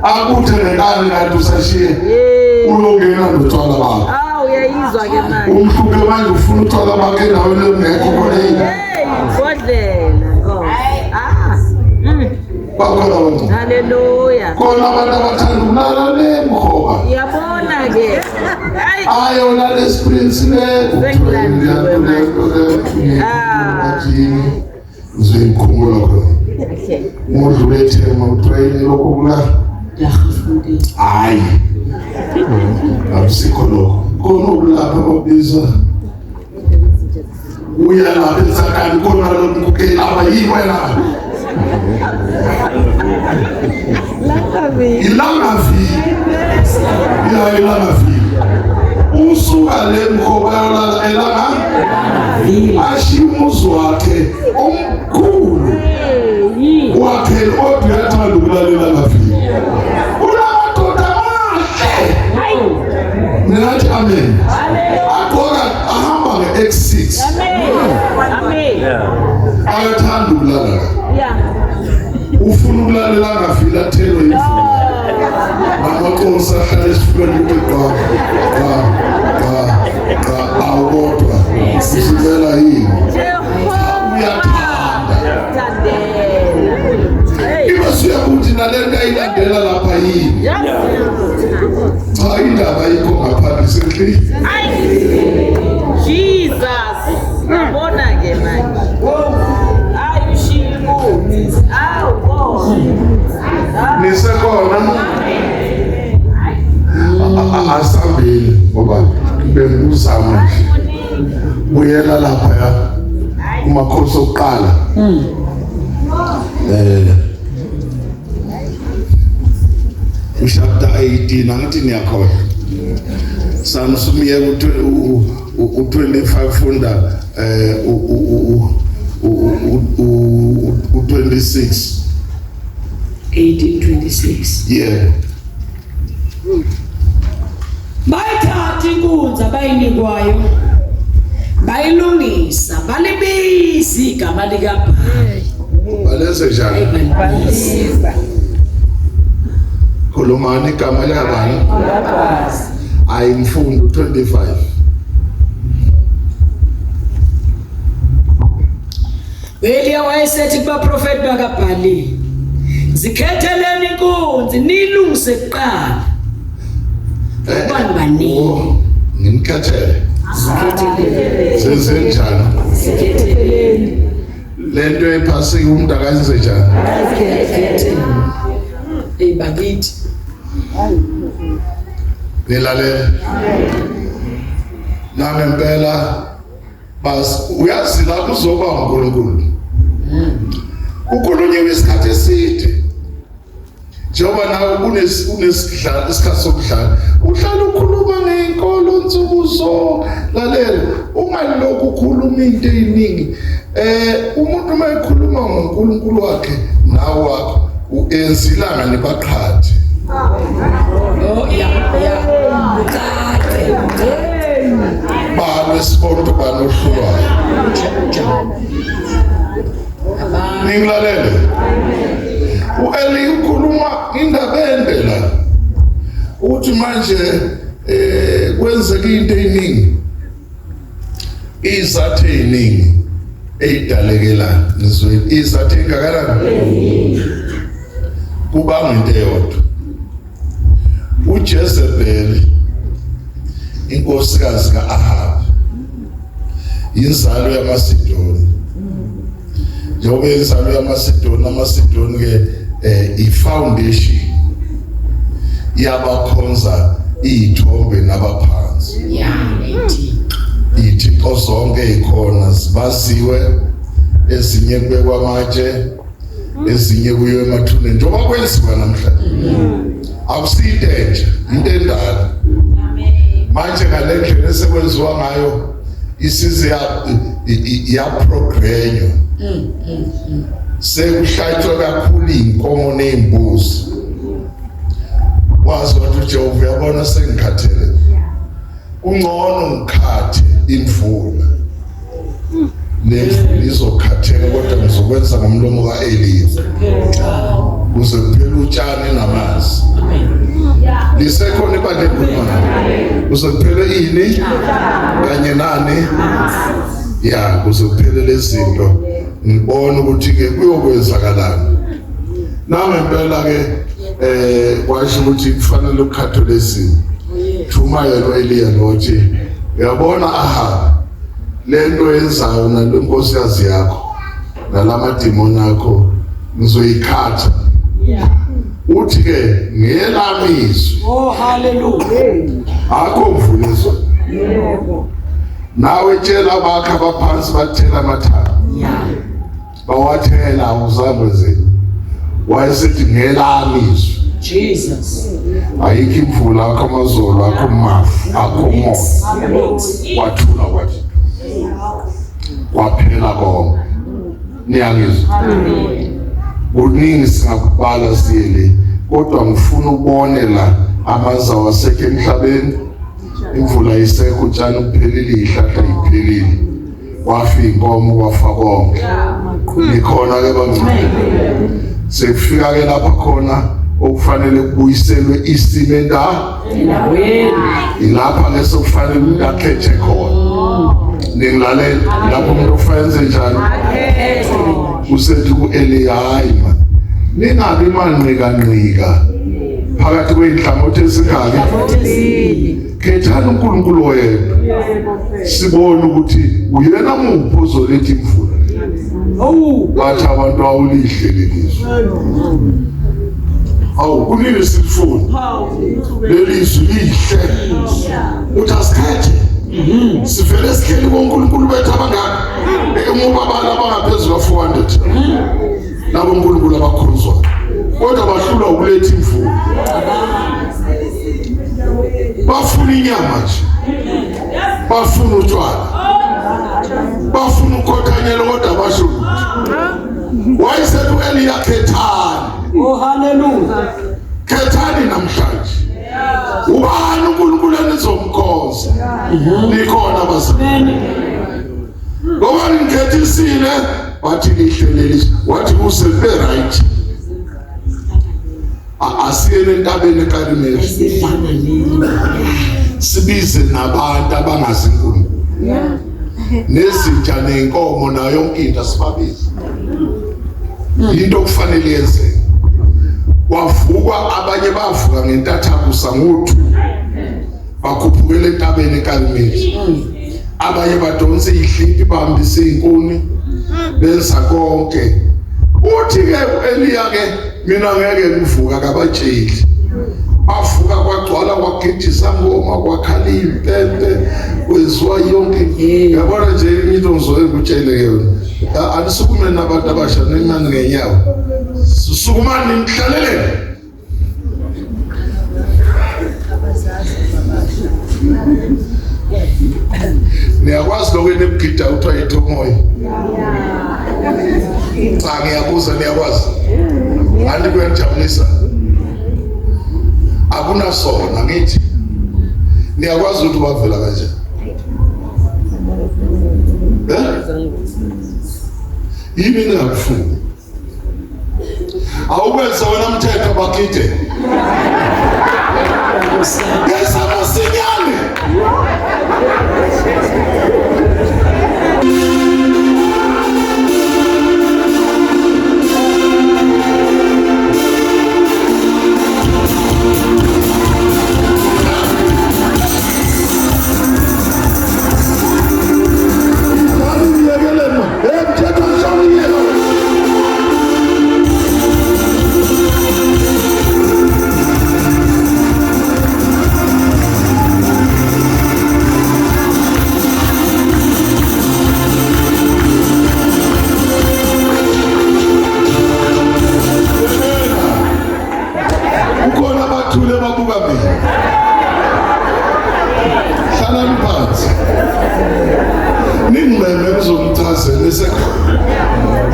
Abuthe ngenkani kanti usashiye. Uyongena notshwala bakho. Ah uyayizwa ke manje. Umhluphe manje ufuna utshwala bakhe endaweni engekho khona. Hey, ibhodlela Nkosi. Ah. Bakhona abantu. Hallelujah. Khona abantu abathanda ukulala le mkhoba. Uyabona ke. Hayi. Ayona le sprints le. Sengilandiwe Ah. Ngizoyikhumbula khona. Okay. Ngudlule ethema utrayini lokho kula. Yahafundile. Hayi. Akusikho lokho. Khona okulapha bakubiza. Uya lapha ensakani khona lo mkukeli abayini wena. Ilangavi. Ya ilangavi. Usuka le mkhoba yolala elanga. Ashiya umuzi wakhe omkhulu. Wakhe kodwa uyathanda ukulalela ngafiki. Unamadoda amahle. Ngingathi amen. Agqoka ahamba nge-X6. Amen. Amen. Akathanda ukulala. Yeah. Ufuna ukulalela angafili athelwe imvula. Namaconsi ahlala esifubeni kuthi gqa gqa gqa gqa awukodwa. Usibela yini? Jehova. Uyathanda. Thandela. Hey. Ibe siyakuthi nalento ayilandela lapha yini? Cha indaba ayikho ngaphandle senhliziyweni. Jesus. Uyabona ke manje. Hayi ushiya inkunzi. Awu bona. Nisekhona? Asambeni ngoba benguzama nje. Buyela lapha ya kumakhosi okuqala. Chapter 18 angithi niyakhona. Samsumiyeka u25 funda u26. 1826. Yeah. Bayithatha inkunzi abayinikwayo. Bayilungisa, balibiza igama likaBhali. Balenze njani? Balibiza. Khulumani igama likabani? Ayimfundo 25. Eliya wayesethi kubaprofeti bakaBhali, zikhetheleni inkunzi niyilungise kuqala. Ubani baningi. Oh, ngimkhethele. Zikhetheleni. Senzenjani? Zikhetheleni. Lento ephasika umuntu akayenze njani? Zikhetheleni. Ey bakithi. Nilalela. Nangempela bas uyazi la kuzoba uNkulunkulu. Ukhulunyiwe isikhathi eside. Njengoba nawe unesidlala isikhathi sokudlala, uhlala ukhuluma ngenkolo nsuku zonke. Lalela, ungalokhu ukhuluma into eziningi. Umuntu uma ekhuluma ngoNkulunkulu wakhe nawe wakho uenza ilanga nibaqhathe. Oh yeah, yeah. Kucace. Balwe sibone ukuthi ubani ohlulwayo. Ningilalele. U-Eli ukhuluma indaba ende la. Uthi manje kwenzeka into eyiningi. Izathu eziningi eyidalekela ngizwe izathu engakanani? Kubanga into eyodwa. uJezebel inkosikazi kaAhab inzalo yamaSidoni. Njengoba inzalo yamaSidoni, amaSidoni ke i-foundation yabakhonza iy'thombe nabaphansi. Iy'thixo zonke ey'khona zibaziwe, ezinye kubekwa amatshe, ezinye kuyo emathuneni, njengoba kwenziwa namhlanje. Akusiyinto entsha, into endala. Manje ngale ndlela esekwenziwa ngayo isize yaprogrenywa, sekuhlatshwa kakhulu iy'nkomo ney'mbuzi. Wazi wathi uJehova, uyabona sengikhathele, kungcono ngikhathe imvula, lemvula izokhatheka, kodwa ngizokwenza ngomlomo ka-Eliya kuze kuphele utshani namanzi. Lisekhona ibandla ekhulumayo, kuze kuphele ini kanye nani ya, kuze kuphele lezi zinto. Ngibona ukuthi-ke kuyokwenzakalani nangempela-ke. Kwasho ukuthi kufanele ukukhathwe lezi. Thuma yena u-Eliya lothi, uyabona Ahab, lento yenzayo nale nkosikazi yakho nalamadimoni akho ngizoyikhatha. Uthi ke ngelami izwi. Oh hallelujah. Akho mvula ezweni. Yebo. Nawe tshela abakhe abaphansi bathela amathanga. Bawathela awuzange wenzeni. Wayesethi ngelami izwi. Jesus. Ayikho imvula, akho amazolo, akho mafu, akho moya. Kwathula kwathi kwaphela konke. Niyangizwa? Kuningi singakubala siyele, kodwa ngifuna ubone la amanzi awasekho emhlabeni, imvula isekho, utshani buphelile, izihlahla iphelile, wafa inkomo, wafa konke. Nikhona ke bangcwele? Sekufika ke lapha khona okufanele kubuyiselwe isimo endaweni, ilapha ke sekufanele umuntu akhethe khona. Ningilalela, lapho umuntu kufanele enze njani? Usethi ku-Eliya, hayi man, ningabi manqikanqika phakathi kwey'nhlangothi ezingaki, khethani uNkulunkulu oyedwa, sibone ukuthi uyena muphi ozoletha imvula. Bathi abantu, awulihle lelizwe, awu kunini silifuna leli zwi lihle, uthi asikhethe, sivele sihleli koNkulunkulu bethu abangaka, ngoba abantu abangaphezulu ka-400 labo nkulunkulu abakhonzwayo, kodwa bahlulwa ukuletha imvula. Bafuna inyama nje, bafuna utshwala, bafuna ukhothanyelo, kodwa basho lutho. Wayesethi u-Eliya, khethani. Oh hallelujah. Khethani namhlanje ubani uNkulunkulu enizomkhonza. Nikhona bazalwane? Ngoba ningikhethisile. Wathi lihle leli, wathi kuse kube right, asiyele entabeni eKarimeli, sibize nabantu abangazi uNkulunkulu nezinja nenkomo nayo yonke into, asibabize. Into okufanele yenzeke. Kwavukwa abanye, bavuka ngentathakusa ngo-2, bakhuphukela entabeni eKarimeli. Abanye badonsa ihlipi, bahambisa izinkuni, benza konke. Uthi ke uEliya ke, mina ngeke ngivuka, kabatsheli. Bavuka, kwagcwala, kwagidisa ngoma, kwakhala impempe, kwenziwa yonke. Yabona nje into ngizoye ngikutshele ke yona, anisukume nabantu abasha, nimani ngenyawo, sukumani nihlaleleni. Niyakwazi lokho enibugida kuthiwa yithomoyi? Cha, ngiyabuza, niyakwazi? Anti kuyanijabulisa? Akunasona ngithi niyakwazi ukuthi bavela kanjani? Eh? Yini ningakufuni? Awukwenza wena mthetho bakide. Yesa masinyane. Kukhona abathule babuka mina. Hlalani phansi. Ningimeme ngizomchazela esekhona.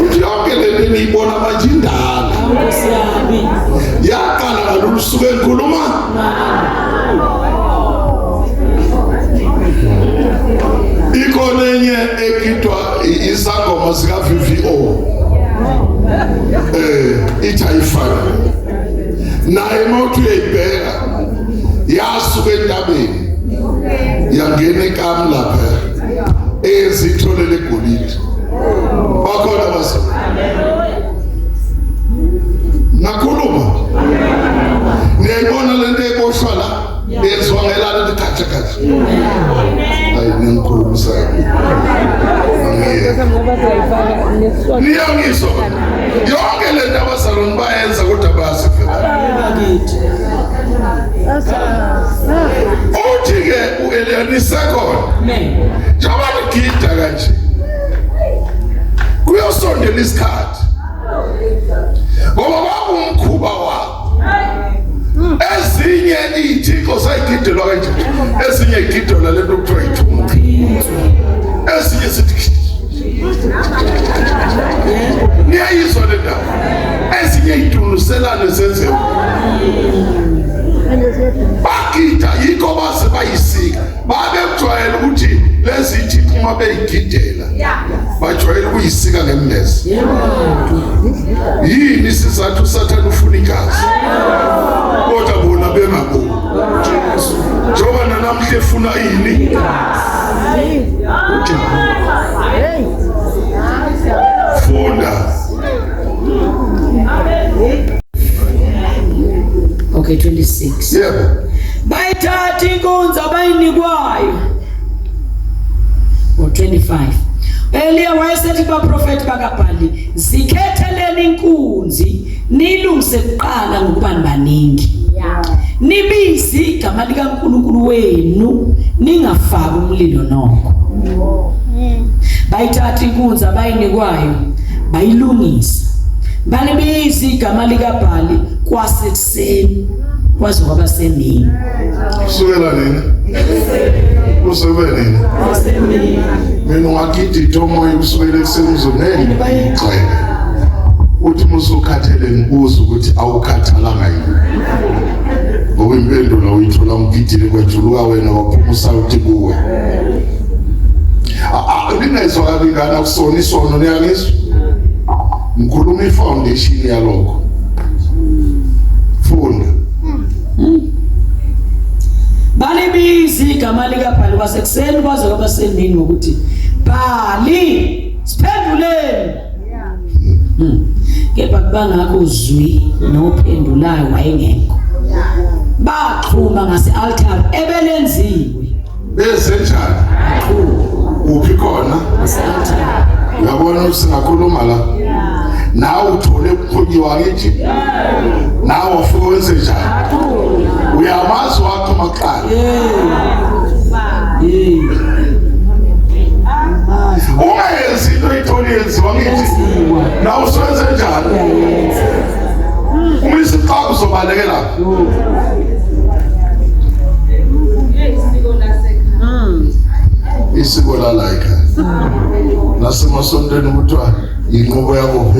Uthi yonke le nto eniyibona manje indala. Nkosi yami. Yaqala ngalolu suku engikhuluma. Ikhona enye egidwa isangoma sika VVO. Eh, ithi ayifani. Naye mawuthi uyayibheka yasuka entabeni yangena ekamu lapha ezitholele egolide. Bakhona base. Nakhuluma. Niyayibona lento eboshwa la yenziwa ngelala lithi khatsha khatsha. Hayi ningikhulumisa. Niyangizwa. Yonke le nto abazalwane bayenza kodwa bazi vele. Bakithi. Uthi-ke u-Eliya nisekhona. Amen. Njengoba nigida kanje kuyosondela isikhathi ngoba kwakuwumkhuba wabo ezinye iy'thixo sayigidelwa kanje ezinye igidelwa le nto kuthiwa yithunga ezinye sithi niyayizwa le ndaba ezinye iy'tunuselane zenzewa bagida yikho baze bayisika babekujwayele ukuthi lezi thixo uma beyigidela bajwayele ukuyisika ngemmese yini isizathu usathane ufuna igazi kodwa bona bengaboni njengoba nanamhla efuna ini funda. Okay, 26. Yebo. Bayithatha inkunzi abayinikwayo. Ngo-25. Eliya wayesethi kubaprofethi bakaBhali, zikhetheleni inkunzi niyilungise kuqala ngokuba nibaningi. Nibize igama likaNkulunkulu wenu ningafaki umlilo nokho. Bayithatha inkunzi abayinikwayo bayilungisa. Balibiza igama likaBhali kwasekuseni kwaze kwaba semini. Kusukela nini? Kuze kube nini? Kwasemini. Mina ungagida itomoya kusukela ekuseni uze ngeke ngigxeke. Uthi uma usukhathele ngibuza ukuthi awukhathalanga yini. Ngoba impendulo uyithola umgidile kwejuluka wena waphuma usawuthi kuwe. Ningezwa kabi ingane akusona isono niyangizwa? Ngikhuluma i-foundation yalokho. Funda. Balibiza igama likaBhali kwasekuseni kwaze kwaba semini ngokuthi Bhali siphenduleni. Kepha kubangakho zwi nophendulayo wayengekho. Baxhuma ngase-altare ebelenziwe. Bese njani? Uphi khona? Ngase-altare. Uyabona ukuthi singakhuluma la. Nawe uthole ukukhonyiwa ngithi. Nawe ufike wenze njani? Uyamazi wakho maqala. Yeah. Ungayenzi into oyithole yenziwa ngithi. Nawe usuwenze njani? Uma isixaku uzobalekela. Isiko lala ekhaya. Nasemasontweni kuthiwa inqubo yakuphi?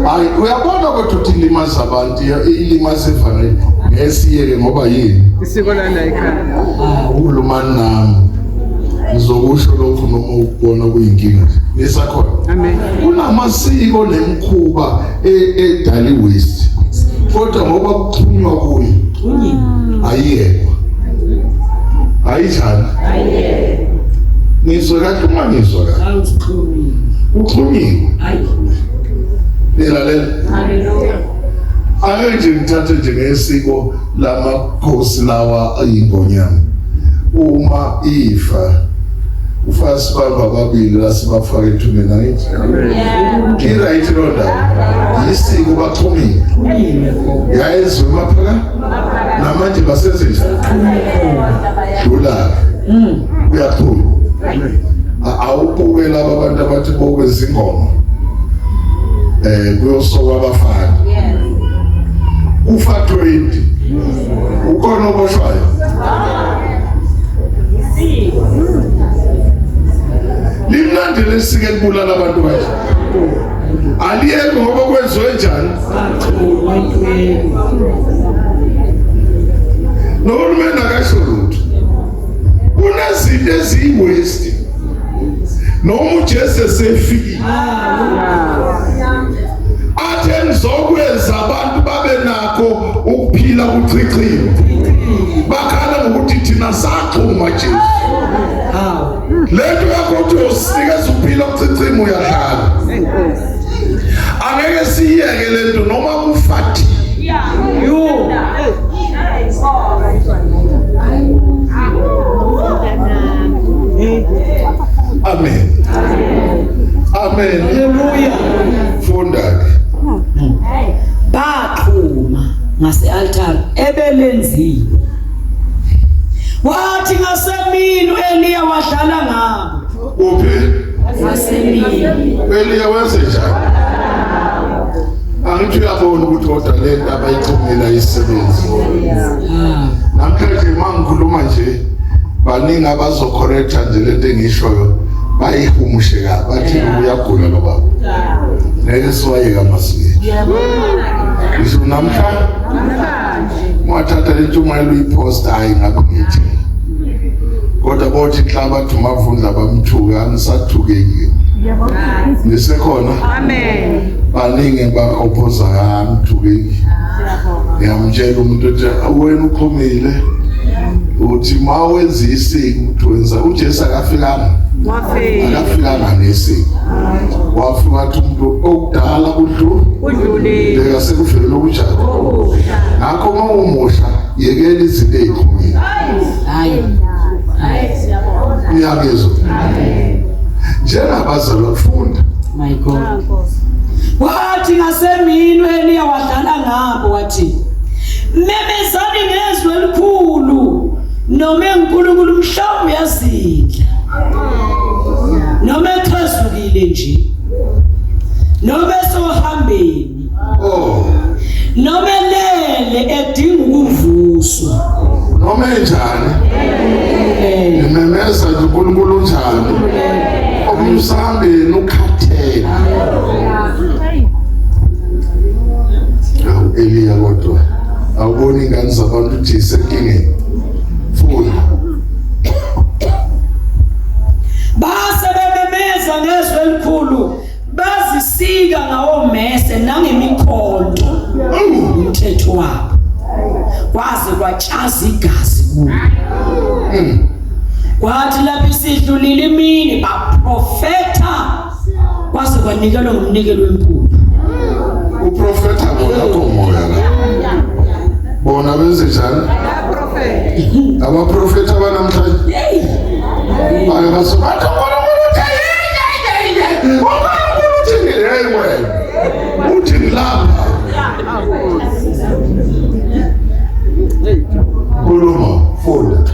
Hayi uyabona kodwa ukuthi ilimaza abantu ilimaza ivangeli ngesiyeke ngoba yini? Isiko lala ekhaya. Uhulumani nami ngizokusho lokhu noma ukubona kuyinkinga nisakhona. Amen. Kunamasiko nemikhuba edala iwaste kodwa ngoba kuxhunywa kuyo ayiyekwa ayijani ngizwe kahle uma ngizwa kahle uxhunyiwe nilalela ake nje ngithathe nje ngesiko lamakhosi lawa ayingonyama uma ifa ufaka sibamba ababili la sibafaka ethuneni angithi i-right loo ndaba yisiko baxhumile yayenziwe maphaka namanje basenze njani dlula-ke uyaxhuma awubuke laba abantu abathi bokwenza ingoma um kuyosokwa abafana kufa 20 ukhona oboshwayo limnandi lesike libulala abantu kanje aliyeki ngoba kwenziwe njani nohulumeni akasho lutho kunezinto eziyi-waste noma uJesu esefikile athe ngizokwenza abantu babe nakho ukuphila kuchichima bakhala ngokuthi thina saxhuma Jesu lento yakho uthi usinikeza ukuphila kuchichima uyadlala angeke siyeke lento noma kufathile yo Amen. Amen. Haleluya. Funda ke. Baxhuma ngase-altare ebelenziwe. Wathi ngasemini u-Eliya wadlala ngabo. Kuphi? Ngasemini. Eliya wenze njani? Angithi uyabona ukuthi kodwa le nto abayixhumile ayisebenzi. Namhlanje uma ngikhuluma nje baningi abazocorrecta nje lento engishoyo bayihumushe kabi bathi uyagula lo baba. Ngeke siwayeke amasiko ethu. Ngisho namhlanje ungathatha le ntshumayelo uyiposta hayi ngabe ngiyithela. Kodwa bothi inhlaba bathi umavundla bamthuka angisathukeki. Nisekhona? Amen. Baningi ba-opposa ngamthukeki. Ngiyamtshela umuntu ukuthi wena uxhumile uthi ma wenza isiko uthi wenza uJesu akafikanga Wafika. akafikanga nesiko wafika wathi umuntu okudala kudlula Udlulile. bheka sekuvelele okunjani ngakho uma umusha yekela izinto ey'xhumile Hayi. uyangizwa njengabazalwa kufunda My God. Wathi ngasemini uEliya wadlala ngabo wathi memezani ngezwi elikhulu noma uNkulunkulu mhlawumbe uyazidla noma echazukile nje noma esohambeni oh noma elele edinga ukuvuswa noma enjani ngimemeza nje uNkulunkulu unjani omsambeni ukhathele awu Eliya kodwa awuboni ingane zabantu ukuthi isenkingeni funda base bememeza ngezwi elikhulu bazisika ngawomese nangemikhonto umthetho wabo kwaze kwatshaza igazi kubo kwathi lapho isidlulile imini baprofetha kwaze kwanikelwa ngomnikelo wempuphu uprofetha bona komoya la bona benze njani abaprofetha banamhlanje hey baye basobathi uNkulunkulu uthe uNkulunkulu uthi hey wena uthi lapha khuluma funda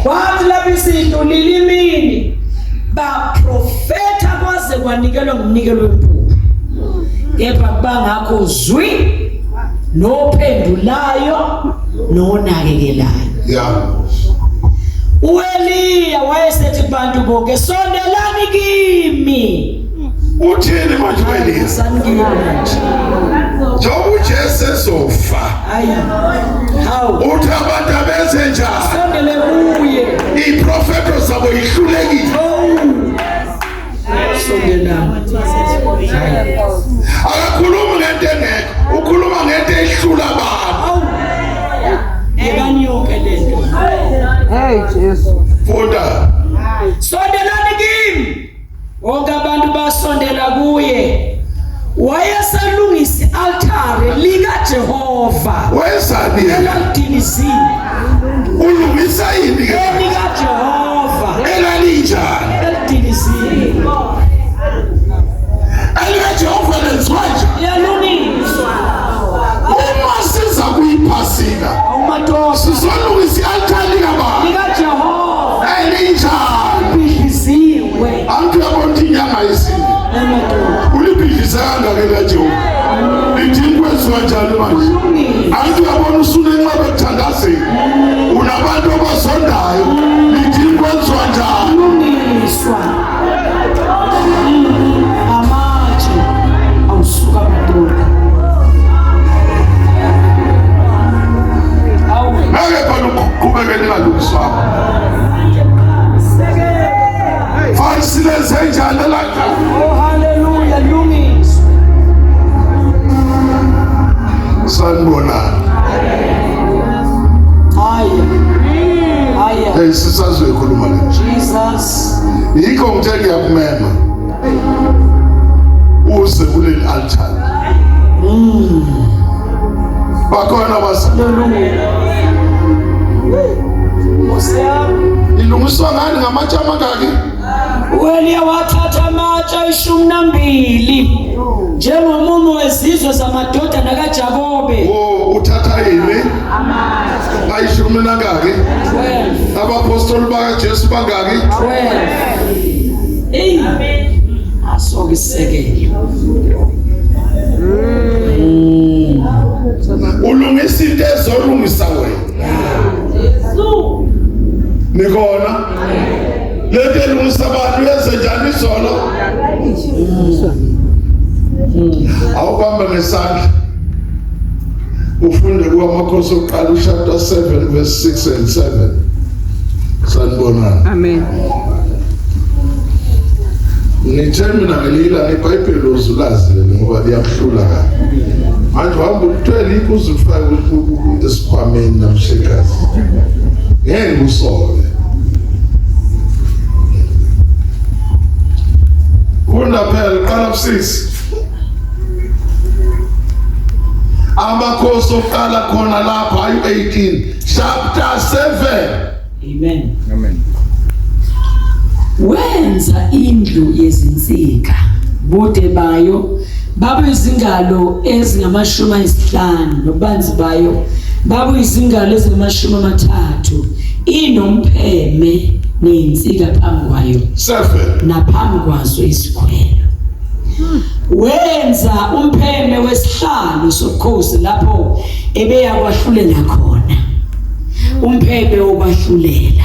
kwathi lapho isidlulile imini baprofetha kwaze kwanikelwa ngomnikelo wempuphu kepha kubangakho zwi nophendulayo Nonakekelayo. Yeah. UEliya wayesethi kubantu bonke, sondelani kimi. Uthini manje uEliya? Sanibona manje. Njengoba uJesu ezofa. Hayi. Hawu. Uthi abantu abenze njani? Sondele kuye. Iprofeto zabo ihlulekile. Oh. Sondelani. Akakhulumi ngento engekho, ukhuluma ngento ehlula abantu. Hawu. Yekani yonke lento. Hey Jesu. Funda. Sondelani kimi. Bonke abantu basondela kuye. Wayeselungisa i-altare likaJehova. Wenzani yena? Elalidilizile. Ulungisa yini ke? ElikaJehova. Elalinjani? Elidilizile. ElikaJehova lenziwa nje. Liyalungiswa. Uma siza kuyiphasika, Awumatosa. sizolungisa i-altare likabani? LikaJehova. Elinjani? Bhidliziwe. Angithi uyabona ukuthi inyanga yesine. Emadoda. Ulibhidlise kangaka likaJehova. Lithini kwenziwa njani manje? Kulungile. Angithi uyabona usunenqaba ekuthandazeni. Unabantu abazondayo. Lithini kwenziwa njani? Kulungiswa. Amatshe awusuka madoda. Awu. Ngeke phela uqhubeke ningalungiswanga. Fanele silenze njani lelanga? Oh hallelujah, lungiswa. Sanibonani. Haya. Haya. Hey sisazoyikhuluma le. Jesus. Yikho ngithe ngiyakumema. Uze kuleli altar. Bakhona basa Hallelujah. Nkosi yami. ilungiswa ngani ngamatshe amangaki? uEliya wathatha amatshe ayishumi nambili njengomumo wezizwe zamadodana kaJakobe. Oh uthatha yini? Ayishumi nangaki? 12. Abapostoli bakaJesu bangaki? 12. Ey. Asoke isekelo. Ulungisa into ezolungisa wena. Nikhona? Lento elungisa abantu yenze njani izolo? Awubambe ngesandla. Ufunde kuwamakhosi oqala chapter 7 verse 6 and 7. Sanibonani. Amen. Ngithe mina ngelila iBhayibheli uzulazi leli ngoba liyakuhlula kabi. Manje uhamba ulithwele ikuze ufake esikhwameni namshikazi. Ngeke usole. Funda phela qala ku-6. Amakhosi oqala khona lapha ayu 18 chapter 7. Amen. Amen. Wenza indlu yezinsika bude bayo babe izingalo ezingama-50 nobubanzi bayo babe izingalo ezingama-30 inompheme nezinsika phambi kwayo 7. naphambi kwazo izikhwelo. Wenza umpheme wesihlalo sobukhosi lapho ebeya kwahlulela khona. Umpheme wokwahlulela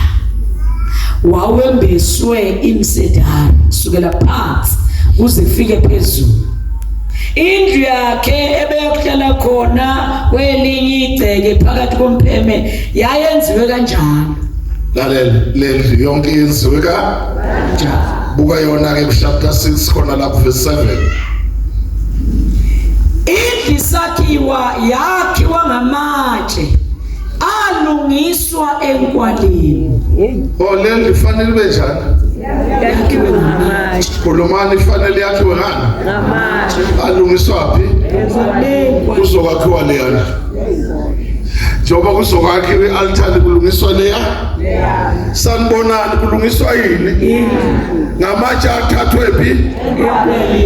wawembeswe imsedari kusukela phansi kuze kufike phezulu. Indlu yakhe ebeyokuhlala khona kwelinye igceke phakathi kompheme yayenziwe kanjalo. Lalela lendlu yonke yenziwe ka Kanjalo. Buka yona ke chapter 6 khona lapho verse 7. Indlu isakhiwa yakhiwa ngamatshe alungiswa enkwalini. Oh lendlu ifanele ibe njani? Yakhiwe ngamatshe. Khulumani ifanele yakhiwe ngani? Ngamatshe. Alungiswa phi? Kuzokwakhiwa leya ndlu. Njengoba kuzokwakhiwa i-altar kulungiswa leya. Sanibonani kulungiswa yini? Ngamatshe athathwe phi?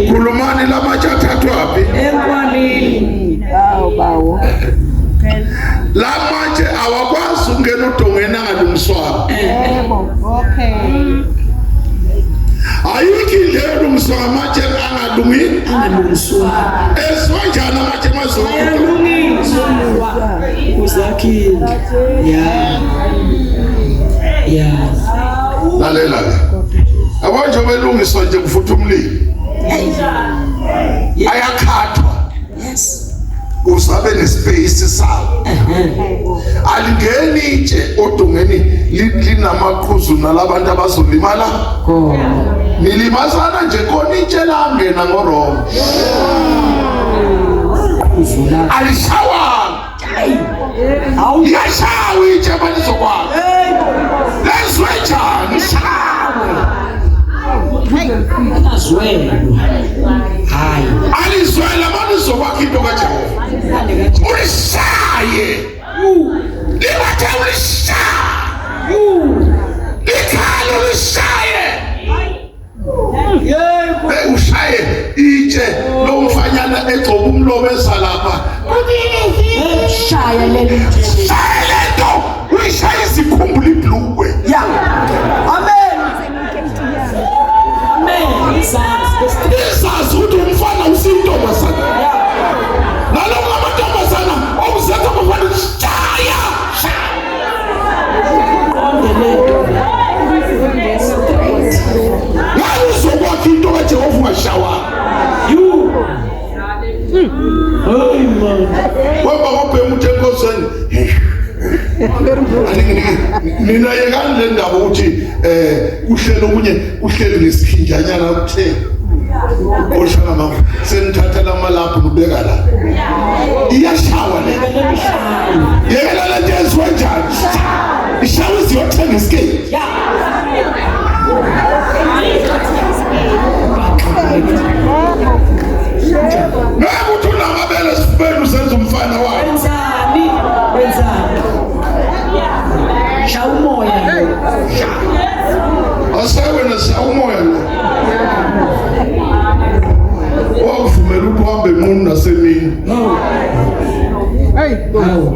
Khulumani lamatshe athathwa phi? Enkwalini. Awu bawo. Lamatshe awakwazi ukungena udongeni angalungiswanga. Yebo. Okay. Ayikho indlela Alungiswa ngamatshe angalungile. Angalungiswa. Ezwa njani amatshe mazulu? Ayalungiswa. Uzakhile. Yeah. Yeah. Lalela ke. Yabo nje belungiswa nje kufutha umlilo. Ayakhathwa. Yes. Uzabe nespace sawo. Alingeni itshe odongeni linamaqhuzu nalabantu abazolimala. Khona. Nilimazana nje khona itshe langena ngoRoma. Uzula. Alishawanga. Hawu. Liyashawa itshe malizokwakho. Lezwe njani? Azwelwa. Hayi. Alizwela malizokwakho into kaJehova. Ulishaye. Libathe ulishaye. Likhale ulishaye. Yebo. Hey ushaye itshe lo mfanyana egcoba umlomo esalapha. Shaya leli tshe. Shaye lento uyishaye izikhumbula ibhlukwe. Yeah. Amen. Amen. Izazi. Izazi ukuthi umfana usiyintombazana. Naloku amantombazana okuzenza abafana shaya. Qonde lento. Ngabe uzokwakha into kaJehova ungashawa. You. Hey man. Wemba ngobhema uthi enkosini. Nina yekani le ndaba ukuthi kuhlele okunye kuhlele ngesikhinjanyana kuthe. Oshana mama senithatha lamalaphu nibeka la. Iyashawa le. Yekela le nto yenziwa njani? Ishawa iziyothenga isiketi. Yeah. Ngeke uthi unamabele esifubeni usenza umfana wakho. Wenzani? Wenzani? Shaya umoya lo. Asewena shaya umoya lo. Wakuvumela ukuthi uhambe nqunu nasemini. Hawu.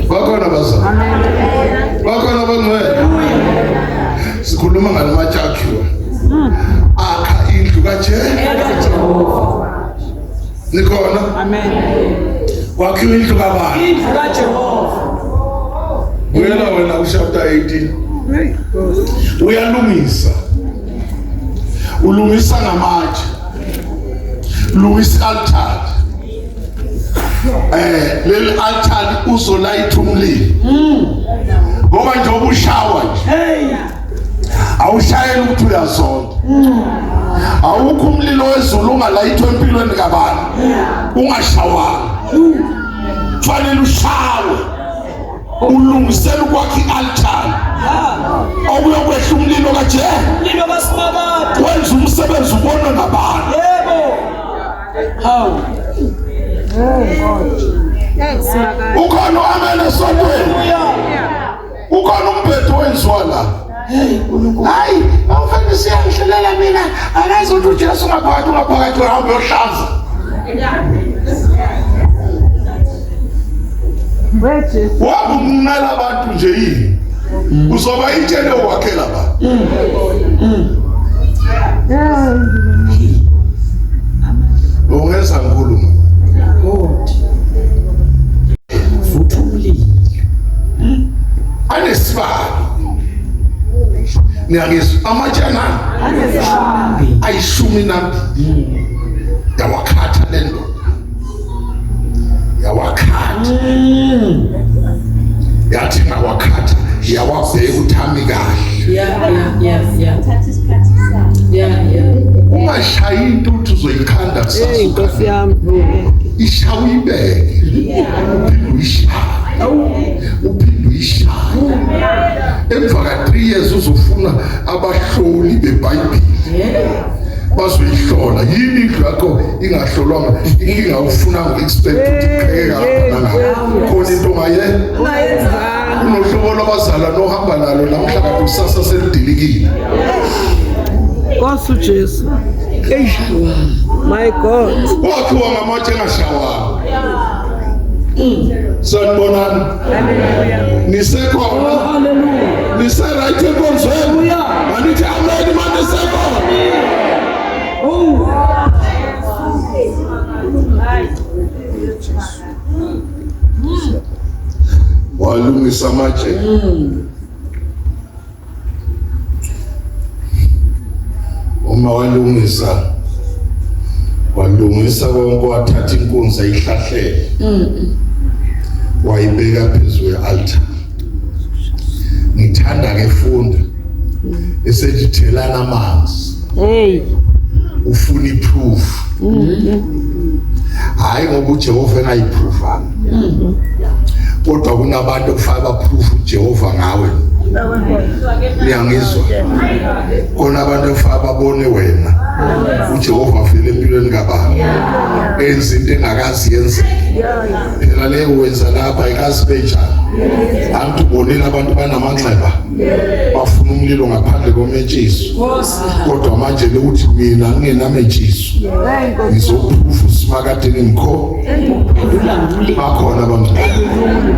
Bakhona bazali. Bakhona abangcwele. Sikhuluma ngalamatshe akhiwa. Akha indlu kaJehova. Nikhona? Amen. Kwakhiwa indlu kabani? Indlu kaJehova. Buyela wena kuchapter 18. Uyalungisa. Ulungisa ngamatshe. Lungisa altar. Leli altar uzolayitha umlilo. Ngoba njengoba ushawa nje. Hey. Awushayeli ukuthi uyazonda. Awukho umlilo wezulu ungalayithwa empilweni kabani. Ungashawanga. Kufanele ushawe. Ulungisela ukwakha i-altar. Okuyokwehla umlilo kaJehova. Umlilo kaSimakade. Wenza umsebenzi ubonwe ngabantu. Yebo. Hawu. Ukhona uamele esontweni. Ukhona umbhedo wenziwa la. Hey uNkulunkulu. Hayi, awufundisi uyangihlelela mina. Akazi ukuthi uJesu ungaphakathi ungaphakathi uhambe uyohlanza. Wabumunela abantu nje yini? Uzoba itshele wakhela ba. Ungenza nkulumo. God. Vutha umlilo. Anesibalo. Niyangizwa amatshana ayishumi nambili. Yawakhatha le ndoda. Yawakhatha. Yathi ngawakhatha yawabheka ukuthi ami kahle. Yeah. Thatha isikhathi sakho. Yeah. Ungashayi into uthi uzoyikhanda kusasa. Nkosi yami. Ishawa uyibeke. Uphinde uyishaye. Uphinde uyishaye. Emva ka 3 years uzofuna abahloli beBhayibheli. Bazoyihlola yini indlu yakho ingahlolwanga inkinga ufuna ngo-expect ukuthi iqheke ngapha nangapha khona into ongayenza kunohlobo lwabazalwane ohamba nalo namhla kanti kusasa selidilikile. Nkosi uJesu. My God. Wakhiwa ngamatshe engashawanga. Sanibonani. Nisekhona. Hallelujah. Nise right enkonzweni. Hallelujah. Manithi amen manisekhona. walungisa amatshe. Uma walungisa walungisa konke, wathatha inkunzi ayihlahlele, wayibeka phezu kwe-altar. Ngithanda ke funda esethi thelana amanzi. Hey. Ufuna iproof. Hayi ngoba uJehova engayiproofanga, kodwa kunabantu okufanele baproof uJehova ngawe. Niyangizwa? Khona abantu okufanele babone wena uJehova afile empilweni kababa, enza into engakazi yenzeke. Phela leyo wenza lapha ayikazi benjani. Angithi ubonile abantu banamanxeba, bafuna umlilo ngaphandle kometshiso, kodwa manje lokuthi mina ngingenametshiso ngizoproof usimakade ngimkho. Bakhona abantu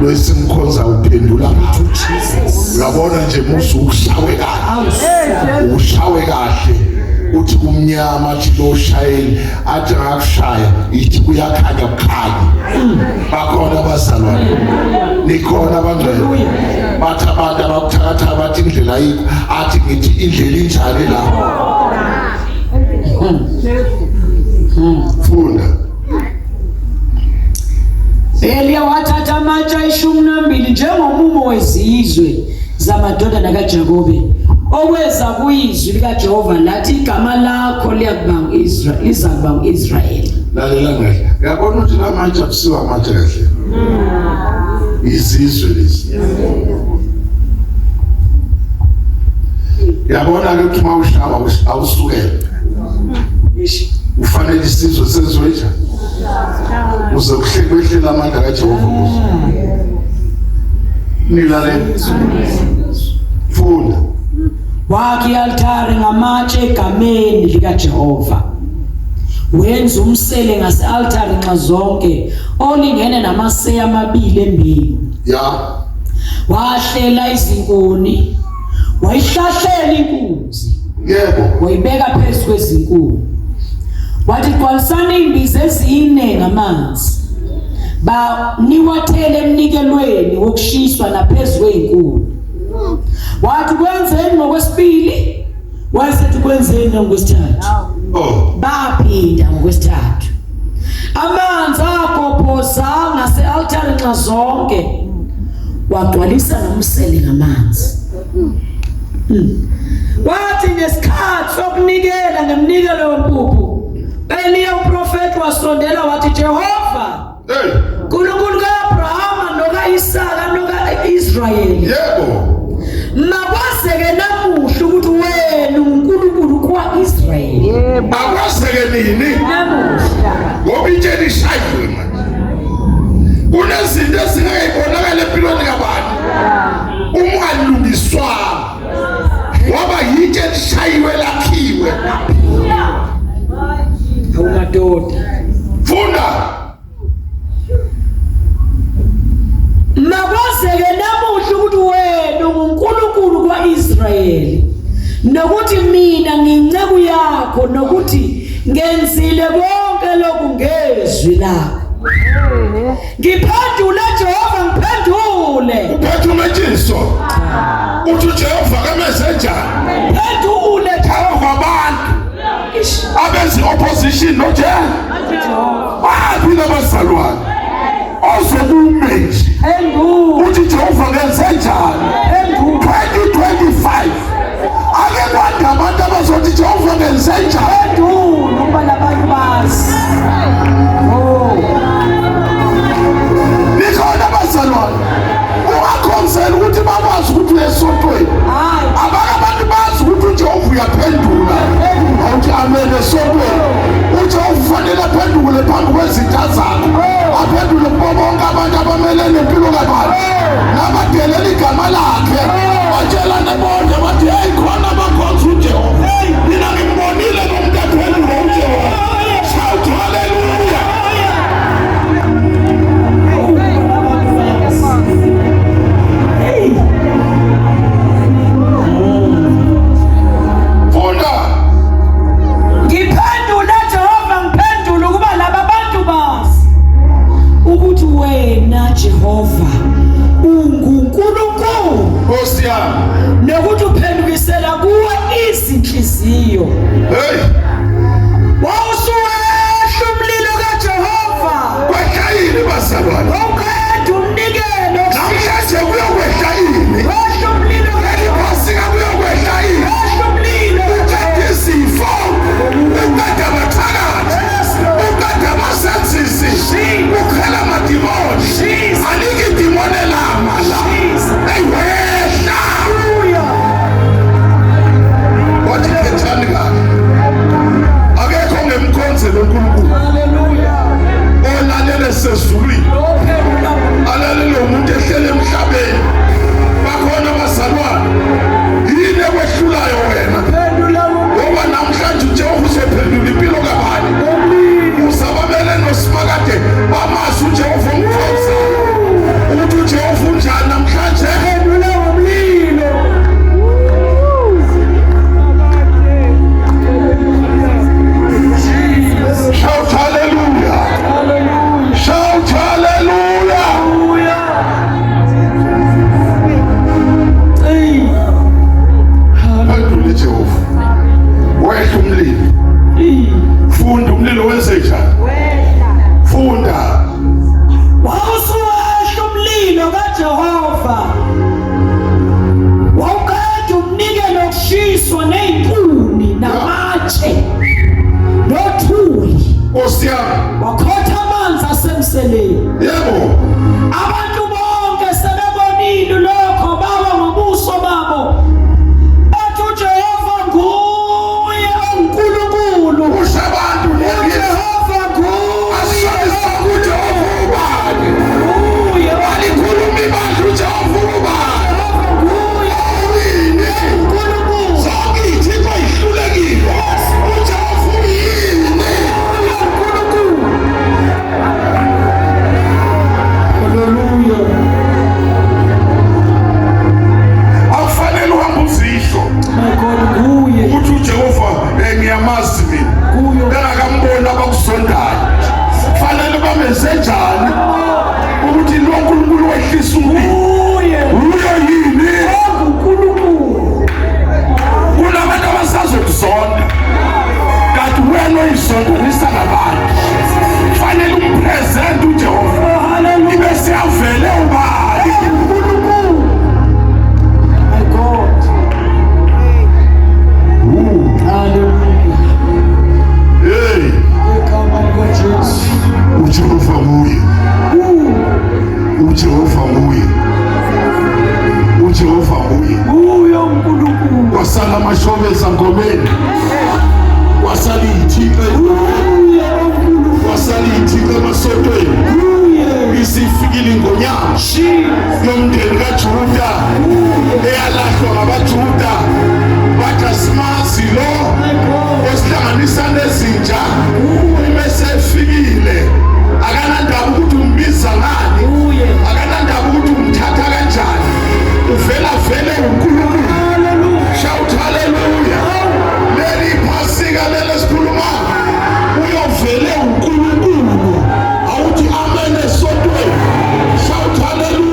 lwesimkhonza uphendula. Uyabona nje musu ushawe kahle, ushawe kahle, uthi kumnyama, athi lo shayeli athi ngakushaya, ithi kuyakhanya, kukhanya. Bakhona abazalwane, nikhona abangcwele. Bathi abantu abakuthakatha bathi indlela ayikho, athi ngithi indlela injani la. Funda. Eliya wathatha amatshe ayi-12 njengomumo wezizwe zamadodana kaJakobe, okweza kuyizwi likaJehova lathi, igama lakho liyakuba ngu-Israyeli, lizakuba ngu-Israyeli. Lalela kahle, uyabona ukuthi la matshe akusiwo amatshe kahle, izizwe lezi. Uyabona ke ukuthi uma ushawa awusukela, ufanele isizwe senziwe njani uze kuhle kwehlela amandla kaJehova kuzo. Nilalele, funda. Wakha i-altare ngamatshe egameni likaJehova, wenza umsele ngase-altare nxa zonke olingene namaseya amabili embewu. Wahlela izinkuni, wayihlahlela inkunzi, wayibeka phezu kwezinkuni. Wathi, gcwalisani imbiza ezine ngamanzi, ba niwathele emnikelweni wokushiswa naphezu kwezinkuni. Wathi, kwenzeni ngokwesibili, wayesethi kwenzeni ngokwesithathu. Baphinda ngokwesithathu. Amanzi agobhoza ngase-altare nxa zonke, wagcwalisa nomsele ngamanzi. Wathi ngesikhathi sokunikela ngeminikelo yempuphu, Eliya umprofeti wasondela wathi, Jehova, Nkulunkulu kaAbrahama nokaIsaka nokaIsrayeli, makwazeke namuhla ukuthi wena uNkulunkulu kwaIsrayeli. Akwazeke nini? Namuhla. Ngoba itshe lishayiwe manje. Kunezinto ezingeke ibonakale empilweni kabani uma ungalungiswanga, ngoba yitshe lishayiwe lakhiwe. Awumadoda. Funda. Makwazeke namuhla ukuthi wena unguNkulunkulu kwaIsrayeli, nokuthi mina ngiyinceku yakho, nokuthi ngenzile konke lokhu ngezwi lakho. Ngiphendule Jehova, ngiphendule. Uphethe umetshiso, uthi uJehova kameze njani? Phendule. Phambi kwabantu abenza i-opposition noJehova. Baphi labazalwane ozokume nje uthi Jehova ngenze njani? 2025 ake kwanda abantu abazothi Jehova ngenze njani? Phendule ukuba labantu bazi. Nikhona abazalwane, ungakhonzela ukuthi bakwazi ukuthi uyesontweni. Abake abantu bazi ukuthi uJehova uyaphendula. Awuthi amen esontweni. uJehova ufanele aphendule phambi kwezitha zakho, aphendule kubo bonke abantu abamele nempilo kabani nabadelela igama lakhe, batshelane bonke bathi, hey, khona abakhonza uJehova, mina ngimbonile lo muntu aphendula uJehova. Shout hallelujah. Nkosi yami. Nokuthi uphendukisela kuwe izinhliziyo. Hey. Wawusuwehla umlilo kaJehova. Kwehla yini bazalwane? Wawuqeda umnikelo. Namhlanje kuyokwehla yini? Wehla umlilo Leli Phasika kuyokwehla yini? Wehla umlilo. Uqeda izifo, uqeda abathakathi, uqeda abasenzisi, uqhela amadimoni. Alikho idimoni elama la. Eyi wehla. Wathi khethani kahle. Akekho ongemkhonze lo Nkulunkulu. Hallelujah. Olalele sezulwini. Lophendula Alalele umuntu ehlele emhlabeni. Bakhona abazalwane. Yini ekwehlulayo wena? phendula Ngoba namhlanje uJehova usephendula impilo kabani? Usababele noSimakade bamazi uJehova umkhonzayo. Ukuthi uJehova unjani namhlanje? phendula ngomlilo. Shout hallelujah. Shout hallelujah. Hallelujah. Hey. Phendula Jehova. Wehla umlilo. Funda umlilo wenze njani? Funda. Wawusuwehla umlilo kaJehova. Wawuqeda umnikelo wokushiswa nezinkuni namatshe nothuli. Nkosi yami. Wakhotha amanzi asemseleni. Yebo. Abantu bonke sebebonile lokho bawa ngobuso babo. Bathi uJehova nguye uNkulunkulu. Kusho abantu ngiyakithi. uJehova nguye. Asabisa kuJehova ubani? Nguye. Balikhuluma ibandla uJehova ubani? Jehova nguye Uyini? uNkulunkulu. Zonke izithixo zihlulekile. uJehova uyini? Nguye uNkulunkulu. Hallelujah. Akufanele uhambe uzisho My God nguye. ukuthi uJehova ngiyamazi mina. Nguye. Bengakamboni abakusondayo. Fanele bamenze njani ukuthi lo nkulunkulu wehlisa umlilo? Nguye. Uyo yini? uNkulunkulu. Kunabantu abasazokuzonda. Kanti wena oyizondanisa ngabantu. Fanele umpresent uJehova. Hallelujah. Ibe siyavele ubani? uNkulunkulu. My God. Hallelujah. Hey, Igama likaJesu. uJehova nguye. uJehova nguye. uJehova nguye. Nguye uNkulunkulu. Kwasala amashobeza ngomeni. Kwasala iy'thixo Nguye uNkulunkulu. kwasala iy'thixo emasontweni. Nguye. Isifikile ingonyama yomndeni kaJuda eyalahlwa ngabaJuda. Bathi asimazi lo My God. osihlanganisa nezinja. Uma esefikile akanandaba ukuthi umbiza ngani. Nguye. Akanandaba ukuthi umthatha kanjani. Uvela vele uNkulunkulu. Hallelujah. Shout hallelujah. Leli Phasika leli esikhuluma uyovele uNkulunkulu. Awuthi amen esontweni. Shout hallelujah.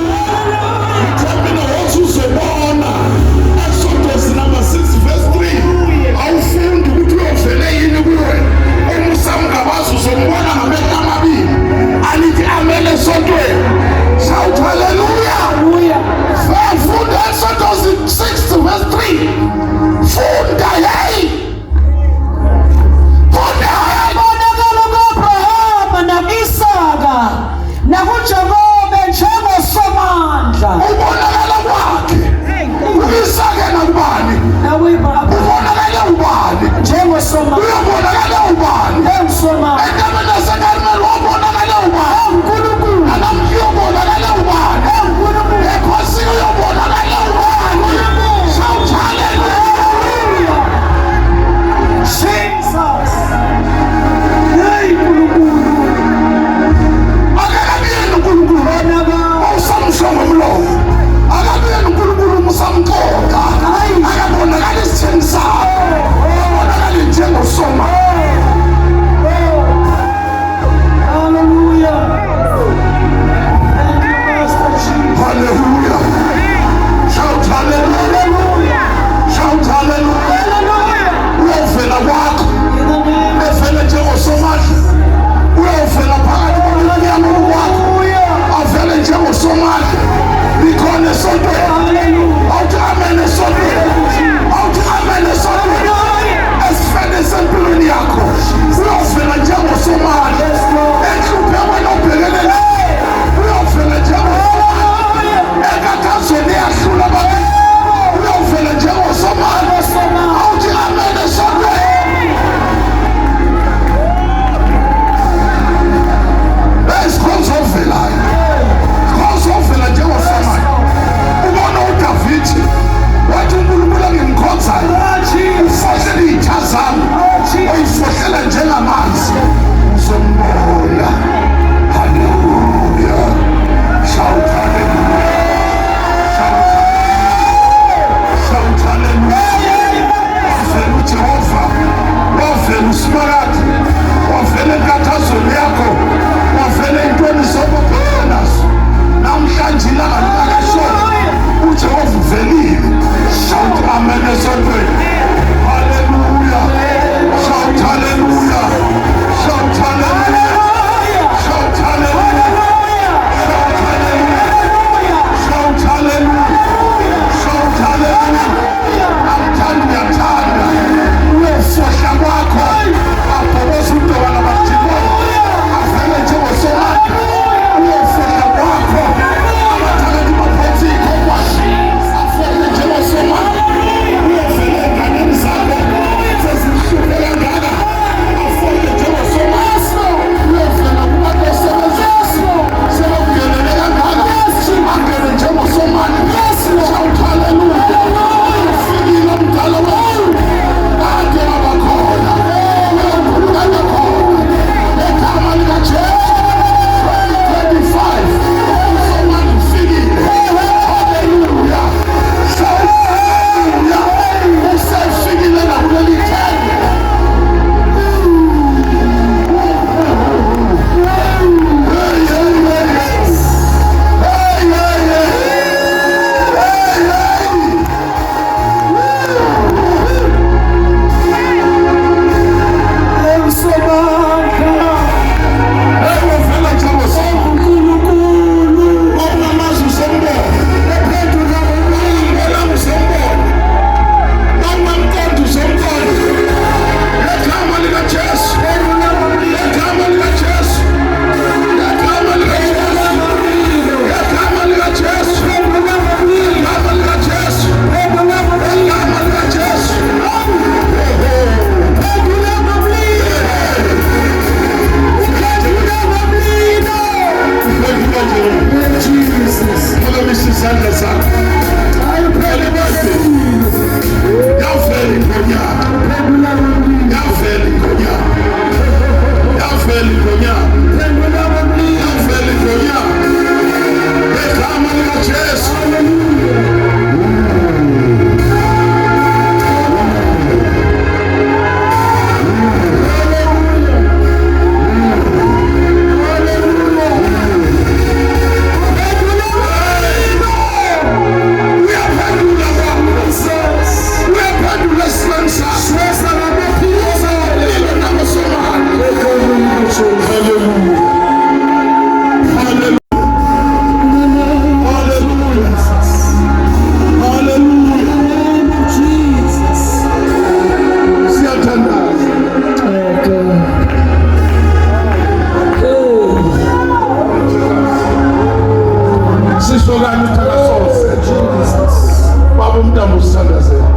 Mhlawumbe usithandazela.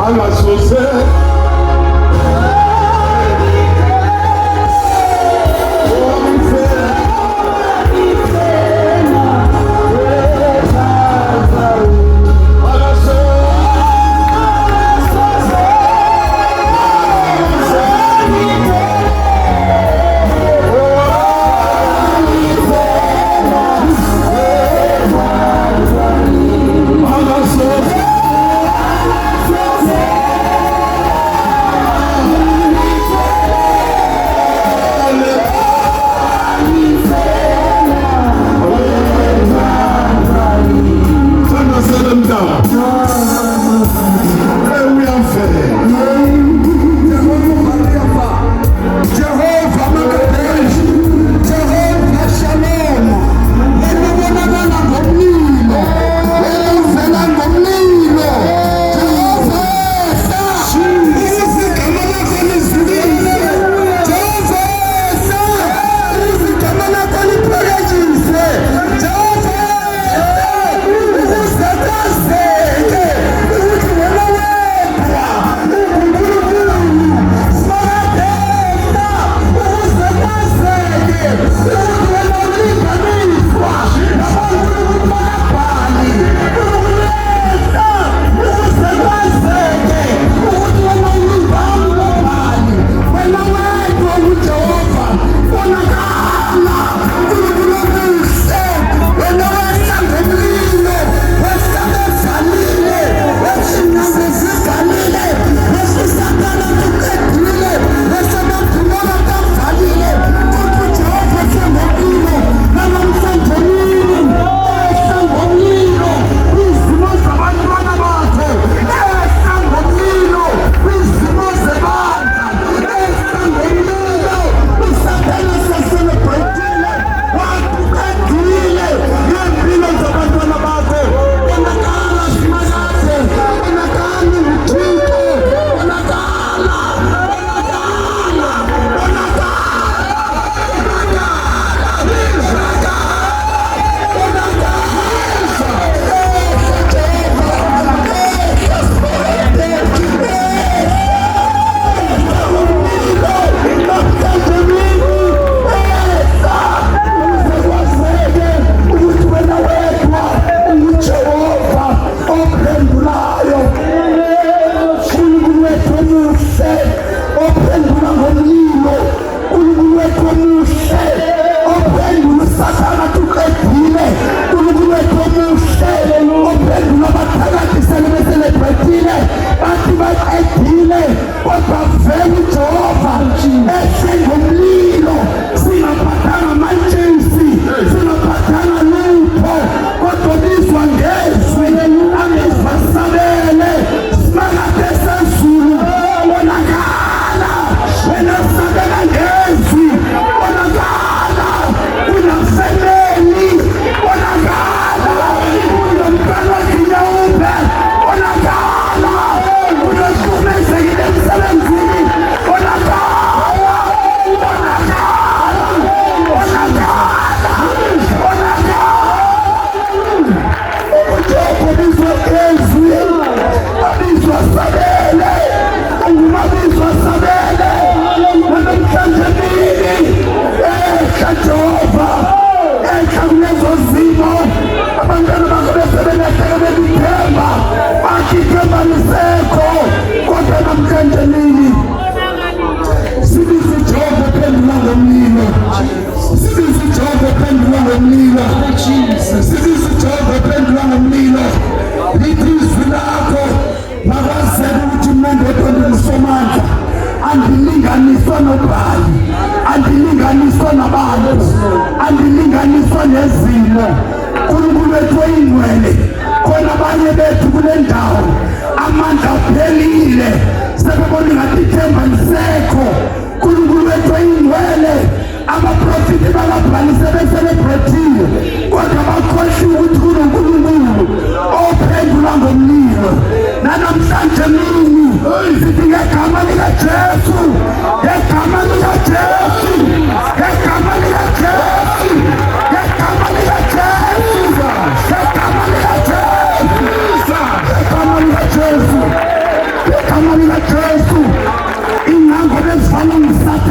Angasuse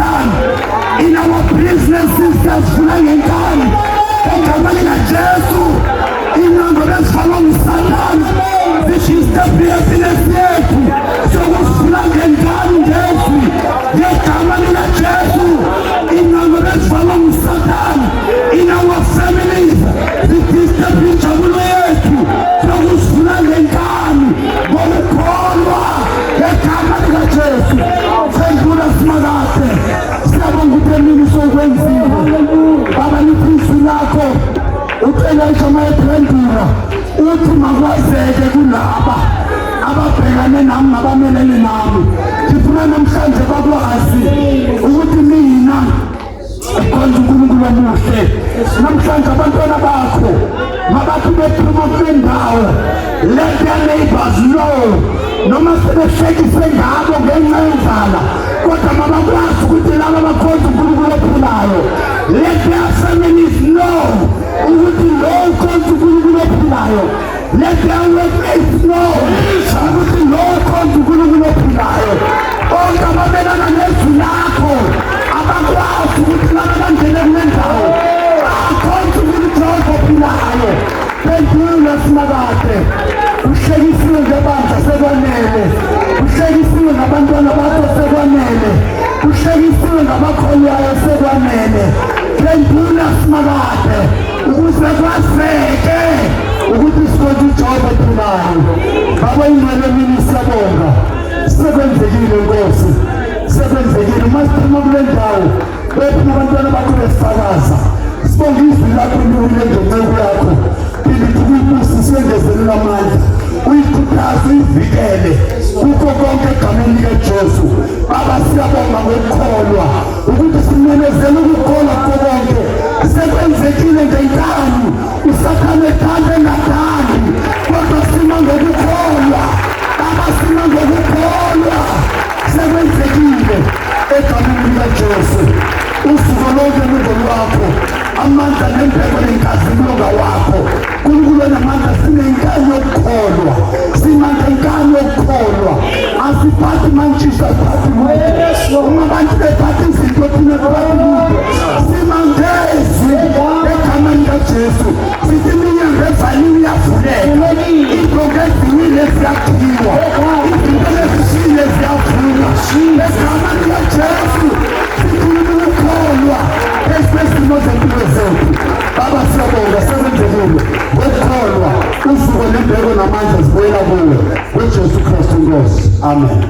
ngusathane. In our businesses siyazivula ngenkani ngegama likaJesu. Ingqondo bezivalwa ngusathane zidisturb ihappiness yethu, siyokuzivula ngenkani ngezwi ngegama likaJesu. Ingqondo bezivalwa ngusathane in our families zidisturb injabulo yethu, siyokuzivula ngenkani ngokukholwa ngegama likaJesu. Phendula Simakade, siyabonga ukuthi emini sokwenziwe. Baba, lithi izwi lakho, ucela igama ephendula uthi makwazeke kulaba ababhekane nami nabamelene nami. Ngifuna namhlanje bakwazi ukuthi mina khonza uNkulunkulu omuhle. Namhlanje abantwana bakho mabathi bephuma kule ndawo, let their neighbors know, noma sebehlekise ngabo ngenxa yendlala, kodwa mabakwazi ukuthi laba bakhonza uNkulunkulu ophilayo. Let their families know ukuthi lo ukhonza uNkulunkulu ophilayo. Let their workmates know ukuthi lo ukhonza uNkulunkulu ophilayo. Bonke ababelana nezwi lakho abakwazi ukuthi laba bangene kule ndawo bakhonza uNkulunkulu ophilayo. Phendula Simakade, uhlekisiwe ngebandla, sekwanele. Uhlekisiwe ngabantwana bakho, sekwanele. Uhlekisiwe ngabakholwayo, sekwanele. Phendula Simakade, ukuze kwazeke ukuthi sikhonza uJehova ophilayo. Baba ingcwele mini, siyabonga, sekwenzekile Nkosi, sekwenzekile. Uma siphuma kule ndawo, bephuma abantwana bakho besifakaza. Sibonga izwi lakho liwile ngenceku yakho, phinde ukuyibusise, yengezelela amandla, uyikhuthaze, uyivikele kukho konke egameni likaJesu. Baba, siyabonga ngokukholwa ukuthi simemezele ukukholwa kukho konke. Sekwenzekile ngenkani, usathane ethanda engathandi, kodwa sima ngokukholwa. Baba, sima ngokukholwa, sekwenzekile egameni likaJesu. Usuku lonke lungolwakho, amandla nembeko nenkazimulo ngawakho, Nkulunkulu onamandla. Sinenkani yokukholwa, sima ngenkani yokukholwa. Asiphathi mantshisa, asiphathi lutho. Uma abantu bephatha izinto, thina siphathi lutho. Sima ngezwi egameni likaJesu, sithi iminyango evaliwe iyavuleka, iintonga eziwile ziyakhiwa, izinto ezishile ziyavulwa egameni likaJesu. Sikhuluma ukukholwa phezu kwezimo zempilo zethu. Baba, siyabonga, sekwenzekile ngokukholwa. Uzuko nembeko namandla zibuyela kuwe, kuJesu Kristu Nkosi, amen.